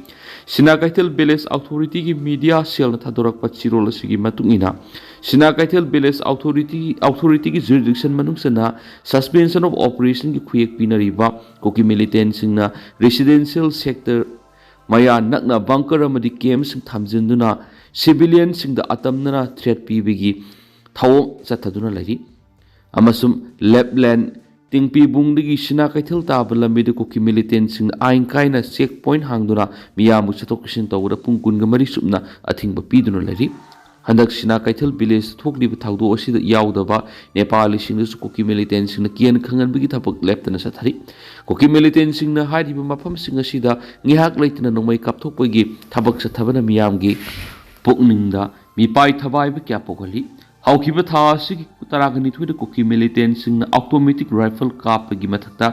ꯁꯤꯅꯥ ꯀꯩꯊꯦꯜ ꯚꯤꯂꯦꯖ ꯑꯣꯊꯣꯔꯤꯇꯤꯒꯤ ꯃꯤꯗꯤꯌꯥ ꯁꯦꯜꯅ ꯊꯥꯗꯣꯔꯛꯄ ꯆꯤꯔꯣꯜ ꯑꯁꯤꯒꯤ ꯃꯇꯨꯡ ꯏꯟꯅ, ꯁꯤꯅꯥ ꯀꯩꯊꯦꯜ ꯚꯤꯂꯦꯖ ꯑꯣꯊꯣꯔꯤꯇꯤ, ꯑꯣꯊꯣꯔꯤꯇꯤꯒꯤ ꯖꯨꯔꯤꯗꯤꯛꯁꯟ ꯃꯅꯨꯡ ꯆꯟꯅ ꯁꯁꯄꯦꯟꯁꯟ ꯑꯣꯐ ꯑꯣꯄꯔꯦꯁꯟꯒꯤ ꯈꯨꯌꯦꯛ ꯄꯤꯅꯔꯤꯕ ꯀꯨꯀꯤ ꯃꯤꯂꯤꯇꯦꯟꯁꯤꯡꯅ ꯔꯦꯁꯤꯗꯦꯟꯁꯤꯌꯦꯜ ꯁꯦꯛꯇꯔ ꯃꯌꯥ ꯅꯛꯅ ꯕꯪꯀꯔ ꯑꯃꯗꯤ ꯀꯦꯝꯁꯤꯡ ꯊꯝꯖꯤꯟꯗꯨꯅ ꯁꯤꯚꯤꯂꯤꯌꯟꯁꯤꯡꯗ ꯑꯇꯝꯅꯅ ꯊ꯭ꯔꯦꯠ ꯄꯤꯕꯒꯤ ꯊꯧꯑꯣꯡ ꯆꯠꯊꯗꯨꯅ ꯂꯩꯔꯤ꯫ ꯑꯃꯁꯨꯡ ꯂꯦꯞꯂꯦꯟ ꯇꯤꯡꯄꯤꯕꯨꯡꯗꯒꯤ ꯁꯤꯅꯥ ꯀꯩꯊꯦꯜ ꯇꯥꯕ ꯂꯝꯕꯤꯗ ꯀꯨꯀꯤ ꯃꯤꯂꯤꯇꯦꯟꯁꯤꯡꯅ ꯑꯥꯏꯟ ꯀꯥꯏꯅ ꯆꯦꯛ ꯄꯣꯏꯟꯠ ꯍꯥꯡꯗꯨꯅ ꯃꯤꯌꯥꯝꯕꯨ ꯆꯠꯊꯣꯛ ꯆꯠꯁꯤꯟ ꯇꯧꯕꯗ ꯄꯨꯡ ꯀꯨꯟꯒ ꯃꯔꯤ ꯆꯨꯞꯅ ꯑꯊꯤꯡꯕ ꯄꯤꯗꯨꯅ ꯂꯩꯔꯤ꯫ ꯍꯟꯗꯛ ꯁꯤꯅꯥ ꯀꯩꯊꯦꯜ ꯚꯤꯂꯦꯖꯇ ꯊꯣꯛꯂꯤꯕ ꯊꯧꯗꯣꯛ ꯑꯁꯤꯗ ꯌꯥꯎꯗꯕ ꯅꯦꯄꯥꯂꯤꯁꯤꯡꯗꯁꯨ ꯀꯨꯀꯤ ꯃꯤꯂꯤꯇꯦꯟꯁꯤꯡꯅ ꯀꯤꯍꯟ ꯈꯪꯍꯟꯕꯒꯤ ꯊꯕꯛ ꯂꯦꯞꯇꯅ ꯆꯠꯊꯔꯤ꯫ ꯀꯨꯀꯤ ꯃꯤꯂꯤꯇꯦꯟꯁꯤꯡꯅ ꯍꯥꯏꯔꯤꯕ ꯃꯐꯝꯁꯤꯡ ꯑꯁꯤꯗ ꯉꯥꯏꯍꯥꯛ ꯂꯩꯇꯅ ꯅꯣꯡꯃꯩ ꯀꯥꯞꯊꯣꯛꯄꯒꯤ ꯊꯕꯛ ꯆꯠꯊꯕꯅ ꯃꯤꯌꯥꯝꯒꯤ ꯄꯨꯛꯅꯤꯡꯗ ꯃꯤꯄꯥꯏ ꯊꯕꯥꯏꯕ ꯀꯌꯥ ꯄꯣꯛꯍꯜꯂꯤ꯫ ꯍꯧꯈꯤꯕ ꯊꯥ ꯑꯁꯤꯒꯤ ꯇꯔꯥꯒ ꯅꯤꯊꯣꯏꯗ ꯀꯨꯀꯤ ꯃꯤꯂꯤꯇꯦꯟꯁꯤꯡꯅ ꯑꯣꯇꯣꯃꯦꯇꯤꯛ ꯔꯥꯏꯐꯜ ꯀꯥꯞꯄꯒꯤ ꯃꯊꯛꯇ,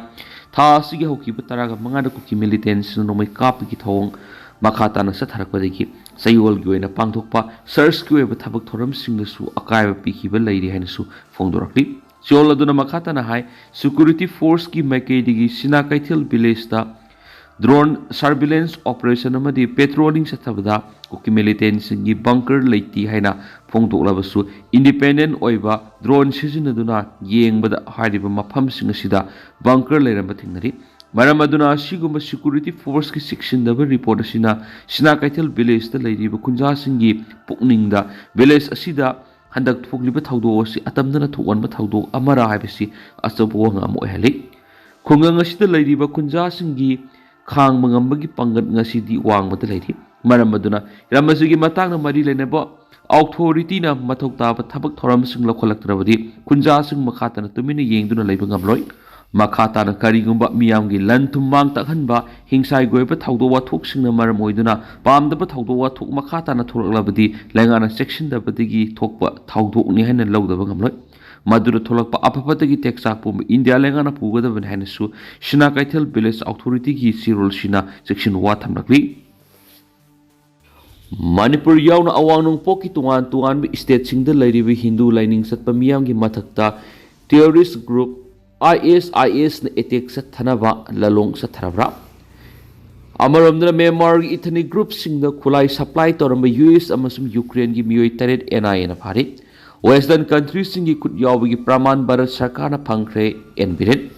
ꯊꯥ ꯑꯁꯤꯒꯤ ꯍꯧꯈꯤꯕ ꯇꯔꯥꯒ ꯃꯉꯥꯗ ꯀꯨꯀꯤ ꯃꯤꯂꯤꯇꯦꯟꯁꯤꯡꯅ ꯅꯣꯡꯃꯩ ꯀꯥꯞꯄꯒꯤ ꯊꯧꯑꯣꯡ ꯃꯈꯥ ꯇꯥꯅ ꯆꯠꯊꯔꯛꯄꯗꯒꯤ ꯆꯌꯣꯜꯒꯤ ꯑꯣꯏꯅ ꯄꯥꯡꯊꯣꯛꯄ ꯁꯔꯆꯀꯤ ꯑꯣꯏꯕ ꯊꯕꯛ ꯊꯧꯔꯝꯁꯤꯡꯗꯁꯨ ꯑꯀꯥꯏꯕ ꯄꯤꯈꯤꯕ ꯂꯩꯔꯤ ꯍꯥꯏꯅꯁꯨ ꯐꯣꯡꯗꯣꯔꯛꯂꯤ꯫ ꯆꯌꯣꯜ ꯑꯗꯨꯅ ꯃꯈꯥ ꯇꯥꯅ ꯍꯥꯏ, ꯁꯦꯀ꯭ꯌꯨꯔꯤꯇꯤ ꯐꯣꯔꯁꯀꯤ ꯃꯥꯏꯀꯩꯗꯒꯤ ꯁꯤꯅꯥ ꯀꯩꯊꯦꯜ ꯚꯤꯂꯦꯖꯇ ꯗ꯭ꯔꯣꯟ ꯁꯔꯚꯤꯂꯦꯟꯁ ꯑꯣꯄꯔꯦꯁꯟ ꯑꯃꯗꯤ ꯄꯦꯇ꯭ꯔꯣꯂꯤꯡ ꯆꯠꯊꯕꯗ ꯀꯨꯀꯤ ꯃꯤꯂꯤꯇꯦꯟꯁꯤꯡꯒꯤ ꯕꯪꯀꯔ ꯂꯩꯇꯦ ꯍꯥꯏꯅ ꯐꯣꯡꯗꯣꯛꯂꯕꯁꯨ, ꯏꯟꯗꯤꯄꯦꯟꯗꯦꯟ ꯑꯣꯏꯕ ꯗ꯭ꯔꯣꯟ ꯁꯤꯖꯤꯟꯅꯗꯨꯅ ꯌꯦꯡꯕꯗ ꯍꯥꯏꯔꯤꯕ ꯃꯐꯝꯁꯤꯡ ꯑꯁꯤꯗ ꯕꯪꯀꯔ ꯂꯩꯔꯝꯕ ꯊꯦꯡꯅꯔꯤ꯫ ꯃꯔꯝ ꯑꯗꯨꯅ ꯑꯁꯤꯒꯨꯝꯕ ꯁꯦꯀ꯭ꯌꯨꯔꯤꯇꯤ ꯐꯣꯔꯁꯀꯤ ꯆꯦꯛꯁꯤꯟꯗꯕ ꯔꯤꯄꯣꯔꯠ ꯑꯁꯤꯅ ꯁꯤꯅꯥ ꯀꯩꯊꯦꯜ ꯚꯤꯂꯦꯖꯇ ꯂꯩꯔꯤꯕ ꯈꯨꯟꯖꯥꯁꯤꯡꯒꯤ ꯄꯨꯛꯅꯤꯡꯗ ꯚꯤꯂꯦꯖ ꯑꯁꯤꯗ ꯍꯟꯗꯛ ꯊꯣꯛꯂꯤꯕ ꯊꯧꯗꯣꯛ ꯑꯁꯤ ꯑꯇꯝꯅꯅ ꯊꯣꯛꯍꯟꯕ ꯊꯧꯗꯣꯛ ꯑꯃꯔ ꯍꯥꯏꯕꯁꯤ ꯑꯆꯧꯕ ꯋꯥꯉꯥꯡ ꯑꯃ ꯑꯣꯏꯍꯜꯂꯤ꯫ ꯈꯨꯡꯒꯪ ꯑꯁꯤꯗ ꯂꯩꯔꯤꯕ ꯈꯨꯟꯖꯥꯁꯤꯡꯒꯤ ꯈꯥꯡꯕ ꯉꯝꯕꯒꯤ ꯄꯥꯡꯒꯜ ꯉꯁꯤꯗꯤ ꯋꯥꯡꯃꯗ ꯂꯩꯔꯤ꯫ ꯃꯔꯝ ꯑꯗꯨꯅ ꯍꯤꯔꯝ ꯑꯁꯤꯒꯤ ꯃꯇꯥꯡꯗ ꯃꯔꯤ ꯂꯩꯅꯕ ꯑꯣꯊꯣꯔꯤꯇꯤꯅ ꯃꯊꯧ ꯇꯥꯕ ꯊꯕꯛ ꯊꯧꯔꯝꯁꯤꯡ ꯂꯧꯈꯠꯂꯛꯇ꯭ꯔꯕꯗꯤ ꯈꯨꯟꯖꯥꯁꯤꯡ ꯃꯈꯥ ꯇꯥꯅ ꯇꯨꯃꯤꯟꯅ ꯌꯦꯡꯗꯨꯅ ꯂꯩꯕ ꯉꯝꯂꯣꯏ꯫ ꯃꯈꯥ ꯇꯥꯅ ꯀꯔꯤꯒꯨꯝꯕ ꯃꯤꯌꯥꯝꯒꯤ ꯂꯟ ꯊꯨꯝ ꯃꯥꯡ ꯇꯥꯛꯍꯟꯕ, ꯍꯤꯡꯁꯥꯒꯤ ꯑꯣꯏꯕ ꯊꯧꯗꯣꯛ ꯋꯥꯊꯣꯛꯁꯤꯡꯅ ꯃꯔꯝ ꯑꯣꯏꯗꯨꯅ ꯄꯥꯝꯗꯕ ꯊꯧꯗꯣꯛ ꯋꯥꯊꯣꯛ ꯃꯈꯥ ꯇꯥꯅ ꯊꯣꯛꯂꯛꯂꯕꯗꯤ ꯂꯩꯉꯥꯛꯅ ꯆꯦꯛꯁꯤꯟꯗꯕꯗꯒꯤ ꯊꯣꯛꯄ ꯊꯧꯗꯣꯛꯅꯤ ꯍꯥꯏꯅ ꯂꯧꯗꯕ ꯉꯝꯂꯣꯏ꯫ ꯃꯗꯨꯗ ꯊꯣꯛꯂꯛꯄ ꯑꯐ ꯐꯠꯇꯒꯤ ꯇꯦꯛꯆꯥꯛ ꯄꯨꯝꯕ ꯏꯟꯗꯤꯌꯥ ꯂꯩꯉꯥꯛꯅ ꯄꯨꯒꯗꯕꯅꯤ ꯍꯥꯏꯅꯁꯨ ꯁꯤꯅꯥ ꯀꯩꯊꯦꯜ ꯚꯤꯂꯦꯖ ꯑꯣꯊꯣꯔꯤꯇꯤꯒꯤ ꯆꯦꯔꯣꯜꯁꯤꯅ ꯆꯦꯛꯁꯤꯟ ꯋꯥ ꯊꯝꯂꯛꯂꯤ꯫ ꯃꯅꯤꯄꯨꯔ ꯌꯥꯎꯅ ꯑꯋꯥꯡ ꯅꯣꯡꯄꯣꯛꯀꯤ ꯇꯣꯉꯥꯟ ꯇꯣꯉꯥꯟꯕ ꯁ꯭ꯇꯦꯠꯁꯤꯡꯗ ꯂꯩꯔꯤꯕ ꯍꯤꯟꯗꯨ ꯂꯥꯏꯅꯤꯡ ꯆꯠꯄ ꯃꯤꯌꯥꯝꯒꯤ ꯃꯊꯛꯇ ꯇꯦꯔꯣꯔꯤꯁ ꯒ꯭ꯔꯨꯞ ꯑꯥꯏ ꯑꯦꯁ ꯑꯥꯏ ꯑꯦꯁꯅ ꯑꯦꯇꯦꯛ ꯆꯠꯊꯅꯕ ꯂꯥꯂꯣꯡ ꯆꯠꯊꯔꯕ꯭ꯔꯥ? ꯑꯃꯔꯣꯝꯗꯅ ꯃ꯭ꯌꯥꯟꯃꯥꯔꯒꯤ ꯏꯊꯅꯤꯛ ꯒ꯭ꯔꯨꯞꯁꯤꯡꯗ ꯈꯨꯠꯂꯥꯏ ꯁꯄ꯭ꯂꯥꯏ ꯇꯧꯔꯝꯕ ꯌꯨ ꯑꯦꯁ ꯑꯃꯁꯨꯡ ꯌꯨꯀ꯭ꯔꯦꯟꯒꯤ ꯃꯤꯑꯣꯏ ꯇꯔꯦꯠ ꯑꯦꯟ ꯑꯥꯏ ꯑꯦꯅ ꯐꯥꯔꯤ꯫ ꯋꯦꯁꯇꯔꯟ ꯀꯟꯇ꯭ꯔꯤꯁꯤꯡꯒꯤ ꯈꯨꯠ ꯌꯥꯎꯕꯒꯤ ꯄ꯭ꯔꯃꯥꯟ ꯚꯥꯔꯠ ꯁꯔꯀꯥꯔꯅ ꯐꯪꯈ꯭ꯔꯦ, N Biren.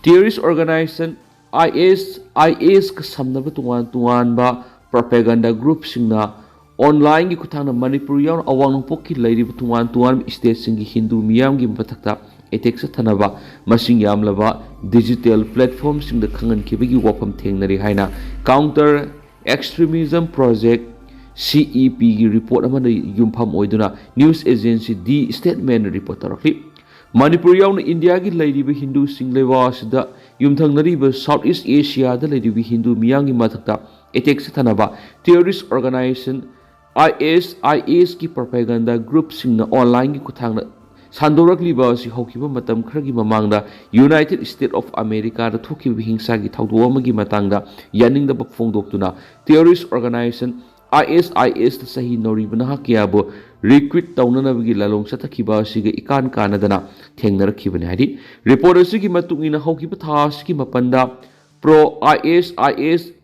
Terrorist organisation I S I ꯑꯦꯁꯀ ꯁꯝꯅꯕ ꯇꯣꯉꯥꯟ ꯇꯣꯉꯥꯟꯕ ꯄ꯭ꯔꯣꯄꯦꯒꯟꯗꯥ ꯒ꯭ꯔꯨꯞꯁꯤꯡꯅ ꯑꯣꯟꯂꯥꯏꯟꯒꯤ ꯈꯨꯠꯊꯥꯡꯗ ꯃꯅꯤꯄꯨꯔ ꯌꯥꯎꯅ ꯑꯋꯥꯡ ꯅꯣꯡꯄꯣꯛꯀꯤ ꯂꯩꯔꯤꯕ ꯇꯣꯉꯥꯟ ꯇꯣꯉꯥꯟꯕ ꯁ꯭ꯇꯦꯠꯁꯤꯡꯒꯤ ꯍꯤꯟꯗꯨ ꯃꯤꯌꯥꯝꯒꯤ ꯃꯊꯛꯇ ꯑꯦꯇꯦꯛ ꯆꯠꯊꯅꯕ ꯃꯁꯤꯡ ꯌꯥꯝꯂꯕ ꯗꯤꯖꯤꯇꯦꯜ ꯄ꯭ꯂꯦꯠꯐꯣꯝꯁꯤꯡꯗ ꯈꯪꯍꯟꯈꯤꯕꯒꯤ ꯋꯥꯐꯝ ꯊꯦꯡꯅꯔꯤ ꯍꯥꯏꯅ ꯀꯥꯎꯟꯇꯔ ꯑꯦꯛꯁꯇ꯭ꯔꯤꯃꯤꯖꯝ ꯄ꯭ꯔꯣꯖꯦꯛ, ꯁꯤ ꯏ ꯄꯤꯒꯤ ꯔꯤꯄꯣꯔꯠ ꯑꯃꯗ ꯌꯨꯝꯐꯝ ꯑꯣꯏꯗꯨꯅ ꯅ꯭ꯌꯨꯁ ꯑꯦꯖꯦꯟꯁꯤ ꯗꯤ ꯁ꯭ꯇꯦꯠꯃꯦꯟꯅ ꯔꯤꯄꯣꯔꯠ ꯇꯧꯔꯛꯂꯤ꯫ ꯃꯅꯤꯄꯨꯔ ꯌꯥꯎꯅ ꯏꯟꯗꯤꯌꯥꯒꯤ ꯂꯩꯔꯤꯕ ꯍꯤꯟꯗꯨꯁꯤꯡ ꯂꯩꯕꯥꯛ ꯑꯁꯤꯗ ꯌꯨꯝꯊꯪꯅꯔꯤꯕ ꯁꯥꯎꯠ ꯏꯁ ꯑꯦꯁꯤꯌꯥꯗ ꯂꯩꯔꯤꯕ ꯍꯤꯟꯗꯨ ꯃꯤꯌꯥꯝꯒꯤ ꯃꯊꯛꯇ ꯑꯦꯇꯦꯛ ꯆꯠꯊꯅꯕ ꯇꯦꯔꯣꯔꯤꯁ ꯑꯣꯔꯒꯅꯥꯏꯖꯦꯁꯟ ꯑꯥꯏ ꯑꯦꯁ ꯑꯥꯏ ꯑꯦꯁꯀꯤ ꯄ꯭ꯔꯣꯄꯦꯒꯟꯗꯥ ꯒ꯭ꯔꯨꯞꯁꯤꯡꯅ ꯑꯣꯟꯂꯥꯏꯟꯒꯤ ꯈꯨꯠꯊꯥꯡꯗ ꯁꯟꯗꯣꯔꯛꯂꯤꯕ ꯑꯁꯤ ꯍꯧꯈꯤꯕ ꯃꯇꯝ ꯈꯔꯒꯤ ꯃꯃꯥꯡꯗ ꯌꯨꯅꯥꯏꯇꯦꯗ ꯁ꯭ꯇꯦꯠ ꯑꯣꯐ ꯑꯃꯦꯔꯤꯀꯥꯗ ꯊꯣꯛꯈꯤꯕ ꯍꯤꯡꯁꯥꯒꯤ ꯊꯧꯗꯣꯛ ꯑꯃꯒꯤ ꯃꯇꯥꯡꯗ ꯌꯥꯅꯤꯡꯗꯕ ꯐꯣꯡꯗꯣꯛꯇꯨꯅ ꯇꯦꯔꯣꯔꯤꯁ ꯑꯣꯔꯒꯅꯥꯏꯖꯦꯁꯟ ꯑꯥꯏ ꯑꯦꯁ ꯑꯥꯏ ꯑꯦꯁꯇ ꯆꯍꯤ ꯅꯧꯔꯤꯕ ꯅꯍꯥ ꯀꯌꯥꯕꯨ ꯔꯤꯀ꯭ꯔꯨꯠ ꯇꯧꯅꯅꯕꯒꯤ ꯂꯥꯂꯣꯡ ꯆꯠꯊꯈꯤꯕ ꯑꯁꯤꯒ ꯏꯀꯥꯟ ꯀꯥꯟꯅꯗꯅ ꯊꯦꯡꯅꯔꯛꯈꯤꯕꯅꯤ ꯍꯥꯏꯔꯤ꯫ ꯔꯤꯄꯣꯔꯠ ꯑꯁꯤꯒꯤ ꯃꯇꯨꯡ ꯏꯟꯅ ꯍꯧꯈꯤꯕ ꯊꯥ ꯑꯁꯤꯒꯤ ꯃꯥꯄꯟꯗ ꯄ꯭ꯔꯣ ꯑꯥꯏ ꯑꯦꯁ ꯑꯥꯏ ꯑꯦꯁ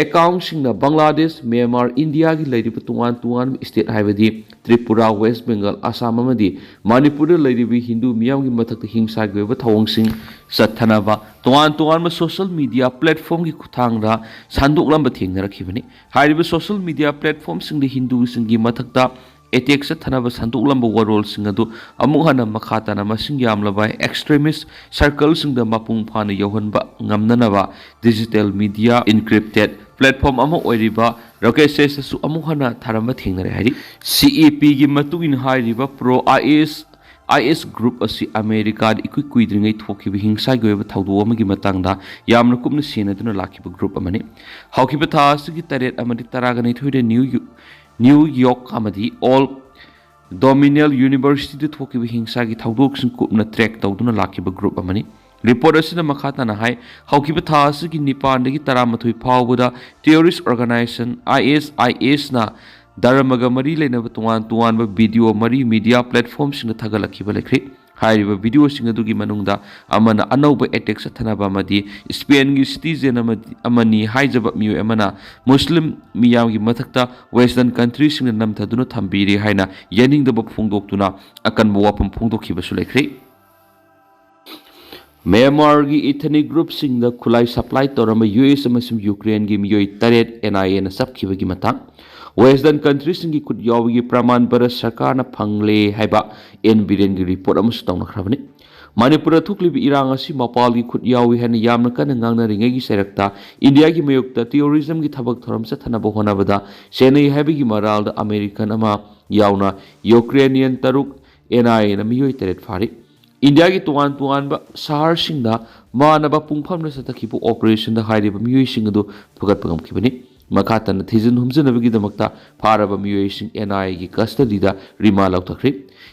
ꯑꯦꯀꯥꯎꯟꯁꯤꯡꯅ ꯕꯪꯒ꯭ꯂꯥꯗꯦꯁ, ꯃ꯭ꯌꯥꯟꯃꯥꯔ, ꯏꯟꯗꯤꯌꯥꯒꯤ ꯂꯩꯔꯤꯕ ꯇꯣꯉꯥꯟ ꯇꯣꯉꯥꯟꯕ ꯁ꯭ꯇꯦꯠ ꯍꯥꯏꯕꯗꯤ ꯇ꯭ꯔꯤꯄꯨꯔꯥ, ꯋꯦꯁ ꯕꯦꯡꯒꯜ, ꯑꯁꯥꯝ ꯑꯃꯗꯤ ꯃꯅꯤꯄꯨꯔꯗ ꯂꯩꯔꯤꯕ ꯍꯤꯟꯗꯨ ꯃꯤꯌꯥꯝꯒꯤ ꯃꯊꯛꯇ ꯍꯤꯡꯁꯥꯒꯤ ꯑꯣꯏꯕ ꯊꯧꯑꯣꯡꯁꯤꯡ ꯆꯠꯊꯅꯕ ꯇꯣꯉꯥꯟ ꯇꯣꯉꯥꯟꯕ ꯁꯣꯁꯤꯌꯦꯜ ꯃꯤꯗꯤꯌꯥ ꯄ꯭ꯂꯦꯠꯐꯣꯝꯒꯤ ꯈꯨꯠꯊꯥꯡꯗ ꯁꯟꯗꯣꯛꯂꯝꯕ ꯊꯦꯡꯅꯔꯛꯈꯤꯕꯅꯤ꯫ ꯍꯥꯏꯔꯤꯕ ꯁꯣꯁꯤꯌꯦꯜ ꯃꯤꯗꯤꯌꯥ ꯄ꯭ꯂꯦꯠꯐꯣꯝꯁꯤꯡꯗ ꯍꯤꯟꯗꯨꯁꯤꯡꯒꯤ ꯃꯊꯛꯇ ꯑꯦꯇꯦꯛ ꯆꯠꯊꯅꯕ ꯁꯟꯗꯣꯛꯂꯝꯕ ꯋꯥꯔꯣꯜꯁꯤꯡ ꯑꯗꯨ ꯑꯃꯨꯛ ꯍꯟꯅ ꯃꯈꯥ ꯇꯥꯅ ꯃꯁꯤꯡ ꯌꯥꯝꯂꯕ ꯑꯦꯛꯁꯇ꯭ꯔꯤꯃꯤꯁ ꯁꯔꯀꯜꯁꯤꯡꯗ ꯃꯄꯨꯡ ꯐꯥꯅ ꯌꯧꯍꯟꯕ ꯉꯝꯅꯅꯕ ꯗꯤꯖꯤꯇꯦꯜ ꯃꯤꯗꯤꯌꯥ ꯏꯟꯀ꯭ꯔꯤꯞꯇꯦꯠ platform ꯑꯃ ꯑꯣꯏꯔꯤꯕ ꯔꯣꯀꯦꯠ ꯁꯦꯁꯇꯁꯨ ꯑꯃꯨꯛ ꯍꯟꯅ ꯊꯥꯔꯝꯕ ꯊꯦꯡꯅꯔꯦ ꯍꯥꯏꯔꯤ꯫ ꯁꯤ ꯑꯦ ꯄꯤꯒꯤ ꯃꯇꯨꯡ ꯏꯟꯅ ꯍꯥꯏꯔꯤꯕ ꯄ꯭ꯔꯣ ꯑꯥꯏ ꯑꯦꯁ ꯑꯥꯏ ꯑꯦꯁ ꯒ꯭ꯔꯨꯞ ꯑꯁꯤ ꯑꯃꯦꯔꯤꯀꯥꯗ ꯏꯀꯨꯏ ꯀꯨꯏꯗ꯭ꯔꯤꯉꯩ ꯊꯣꯛꯈꯤꯕ ꯍꯤꯡꯁꯥꯒꯤ ꯑꯣꯏꯕ ꯊꯧꯗꯣꯛ ꯑꯃꯒꯤ ꯃꯇꯥꯡꯗ ꯌꯥꯝꯅ ꯀꯨꯞꯅ ꯁꯦꯟꯅꯗꯨꯅ ꯂꯥꯛꯈꯤꯕ ꯒ꯭ꯔꯨꯞ ꯑꯃꯅꯤ꯫ ꯍꯧꯈꯤꯕ ꯊꯥ ꯑꯁꯤꯒꯤ ꯇꯔꯦꯠ ꯑꯃꯗꯤ ꯇꯔꯥꯒ ꯅꯤꯊꯣꯏꯗ ꯅ꯭ꯌꯨ ꯌꯨ-, ꯅ꯭ꯌꯨ ꯌꯣꯔꯛ ꯑꯃꯗꯤ ꯑꯣꯜ ꯗꯣꯃꯤꯅꯤꯌꯟ ꯌꯨꯅꯤꯚꯔꯁꯤꯇꯤꯗ ꯊꯣꯛꯈꯤꯕ ꯍꯤꯡꯁꯥꯒꯤ ꯊꯧꯗꯣꯛꯁꯤꯡ ꯀꯨꯞꯅ ꯇ꯭ꯔꯦꯛ ꯇꯧꯗꯨꯅ ꯂꯥꯛꯈꯤꯕ ꯒ꯭ꯔꯨꯞ ꯑꯃꯅꯤ꯫ ꯔꯤꯄꯣꯔꯠ ꯑꯁꯤꯅ ꯃꯈꯥ ꯇꯥꯅ ꯍꯥꯏ, ꯍꯧꯈꯤꯕ ꯊꯥ ꯑꯁꯤꯒꯤ ꯅꯤꯄꯥꯟꯗꯒꯤ ꯇꯔꯥꯃꯥꯊꯣꯏ ꯐꯥꯎꯕꯗ ꯇꯦꯔꯣꯔꯤꯁ ꯑꯣꯔꯒꯅꯥꯏꯖꯦꯁꯟ ꯑꯥꯏ ꯑꯦꯁ ꯑꯥꯏ ꯑꯦꯁꯅ ꯙꯔꯃꯒ ꯃꯔꯤ ꯂꯩꯅꯕ ꯇꯣꯉꯥꯟ ꯇꯣꯉꯥꯟꯕ ꯚꯤꯗꯤꯑꯣ ꯃꯔꯤ ꯃꯤꯗꯤꯌꯥ ꯄ꯭ꯂꯦꯠꯐꯣꯝꯁꯤꯡꯗ ꯊꯥꯒꯠꯂꯛꯈꯤꯕ ꯂꯩꯈ꯭ꯔꯦ꯫ ꯍꯥꯏꯔꯤꯕ ꯚꯤꯗꯤꯑꯣꯁꯤꯡ ꯑꯗꯨꯒꯤ ꯃꯅꯨꯡꯗ ꯑꯃꯅ ꯑꯅꯧꯕ ꯑꯦꯇꯦꯛ ꯆꯠꯊꯅꯕ ꯑꯃꯗꯤ ꯁ꯭ꯄꯦꯟꯒꯤ ꯁꯤꯇꯤꯖꯦꯟ ꯑꯃꯗꯤ, ꯑꯃꯅꯤ ꯍꯥꯏꯖꯕ ꯃꯤꯑꯣꯏ ꯑꯃꯅ ꯃꯨꯁꯂꯤꯝ ꯃꯤꯌꯥꯝꯒꯤ ꯃꯊꯛꯇ ꯋꯦꯁꯇꯔꯟ ꯀꯟꯇ꯭ꯔꯤꯁꯤꯡꯅ ꯅꯝꯊꯗꯨꯅ ꯊꯝꯕꯤꯔꯤ ꯍꯥꯏꯅ ꯌꯥꯅꯤꯡꯗꯕ ꯐꯣꯡꯗꯣꯛꯇꯨꯅ ꯑꯀꯟꯕ ꯋꯥꯐꯝ ꯐꯣꯡꯗꯣꯛꯈꯤꯕꯁꯨ ꯂꯩꯈ꯭ꯔꯦ꯫ ꯃ꯭ꯌꯥꯟꯃꯥꯔꯒꯤ ꯏꯊꯅꯤꯛ ꯒ꯭ꯔꯨꯞꯁꯤꯡꯗ ꯈꯨꯠꯂꯥꯏ ꯁꯄ꯭ꯂꯥꯏ ꯇꯧꯔꯝꯕ ꯌꯨ ꯑꯦꯁ ꯑꯃꯁꯨꯡ ꯌꯨꯀ꯭ꯔꯦꯟꯒꯤ ꯃꯤꯑꯣꯏ ꯇꯔꯦꯠ ꯑꯦꯟ ꯑꯥꯏ ꯑꯦꯅ ꯆꯞꯈꯤꯕꯒꯤ ꯃꯇꯥꯡ ꯋꯦꯁꯇꯔꯟ ꯀꯟꯇ꯭ꯔꯤꯁꯤꯡꯒꯤ ꯈꯨꯠ ꯌꯥꯎꯕꯒꯤ ꯄ꯭ꯔꯃꯥꯟ ꯚꯥꯔꯠ ꯁꯔꯀꯥꯔꯅ ꯐꯪꯂꯦ ꯍꯥꯏꯕ ꯑꯦꯟ ꯕꯤꯔꯦꯟꯒꯤ ꯔꯤꯄꯣꯔꯠ ꯑꯃꯁꯨ ꯇꯧꯅꯈ꯭ꯔꯕꯅꯤ꯫ ꯃꯅꯤꯄꯨꯔꯗ ꯊꯣꯛꯂꯤꯕ ꯏꯔꯥꯡ ꯑꯁꯤ ꯃꯄꯥꯜꯒꯤ ꯈꯨꯠ ꯌꯥꯎꯏ ꯍꯥꯏꯅ ꯌꯥꯝꯅ ꯀꯟꯅ ꯉꯥꯡꯅꯔꯤꯉꯩꯒꯤ ꯆꯩꯔꯛꯇ ꯏꯟꯗꯤꯌꯥꯒꯤ ꯃꯥꯌꯣꯛꯇ ꯇꯦꯔꯣꯔꯤꯖꯝꯒꯤ ꯊꯕꯛ ꯊꯧꯔꯝ ꯆꯠꯊꯅꯕ ꯍꯣꯠꯅꯕꯗ ꯁꯦꯟꯅꯩ ꯍꯥꯏꯕꯒꯤ ꯃꯔꯥꯜꯗ ꯑꯃꯦꯔꯤꯀꯟ ꯑꯃ ꯌꯥꯎꯅ ꯌꯨꯀ꯭ꯔꯦꯅꯤꯌꯟ ꯇꯔꯨꯛ, ꯑꯦꯟ ꯑꯥꯏ ꯑꯦꯅ ꯃꯤꯑꯣꯏ ꯇꯔꯦꯠ ꯐꯥꯔꯤ꯫ ꯏꯟꯗꯤꯌꯥꯒꯤ ꯇꯣꯉꯥꯟ ꯇꯣꯉꯥꯟꯕ ꯁꯍꯔꯁꯤꯡꯗ ꯃꯥꯟꯅꯕ ꯄꯨꯡꯐꯝꯗ ꯆꯠꯊꯈꯤꯕ ꯑꯣꯄꯔꯦꯁꯟꯗ ꯍꯥꯏꯔꯤꯕ ꯃꯤꯑꯣꯏꯁꯤꯡ ꯑꯗꯨ ꯐꯒꯠꯄ ꯉꯝꯈꯤꯕꯅꯤ꯫ ꯃꯈꯥ ꯇꯥꯅ ꯊꯤꯖꯤꯟ ꯍꯨꯝꯖꯤꯟꯅꯕꯒꯤꯗꯃꯛꯇ ꯐꯥꯔꯕ ꯃꯤꯑꯣꯏꯁꯤꯡ ꯑꯦꯟ ꯑꯥꯏ ꯑꯦꯒꯤ ꯀꯁꯇꯗꯤꯗ ꯔꯤꯃꯥꯟ ꯂꯧꯊꯈ꯭ꯔꯦ꯫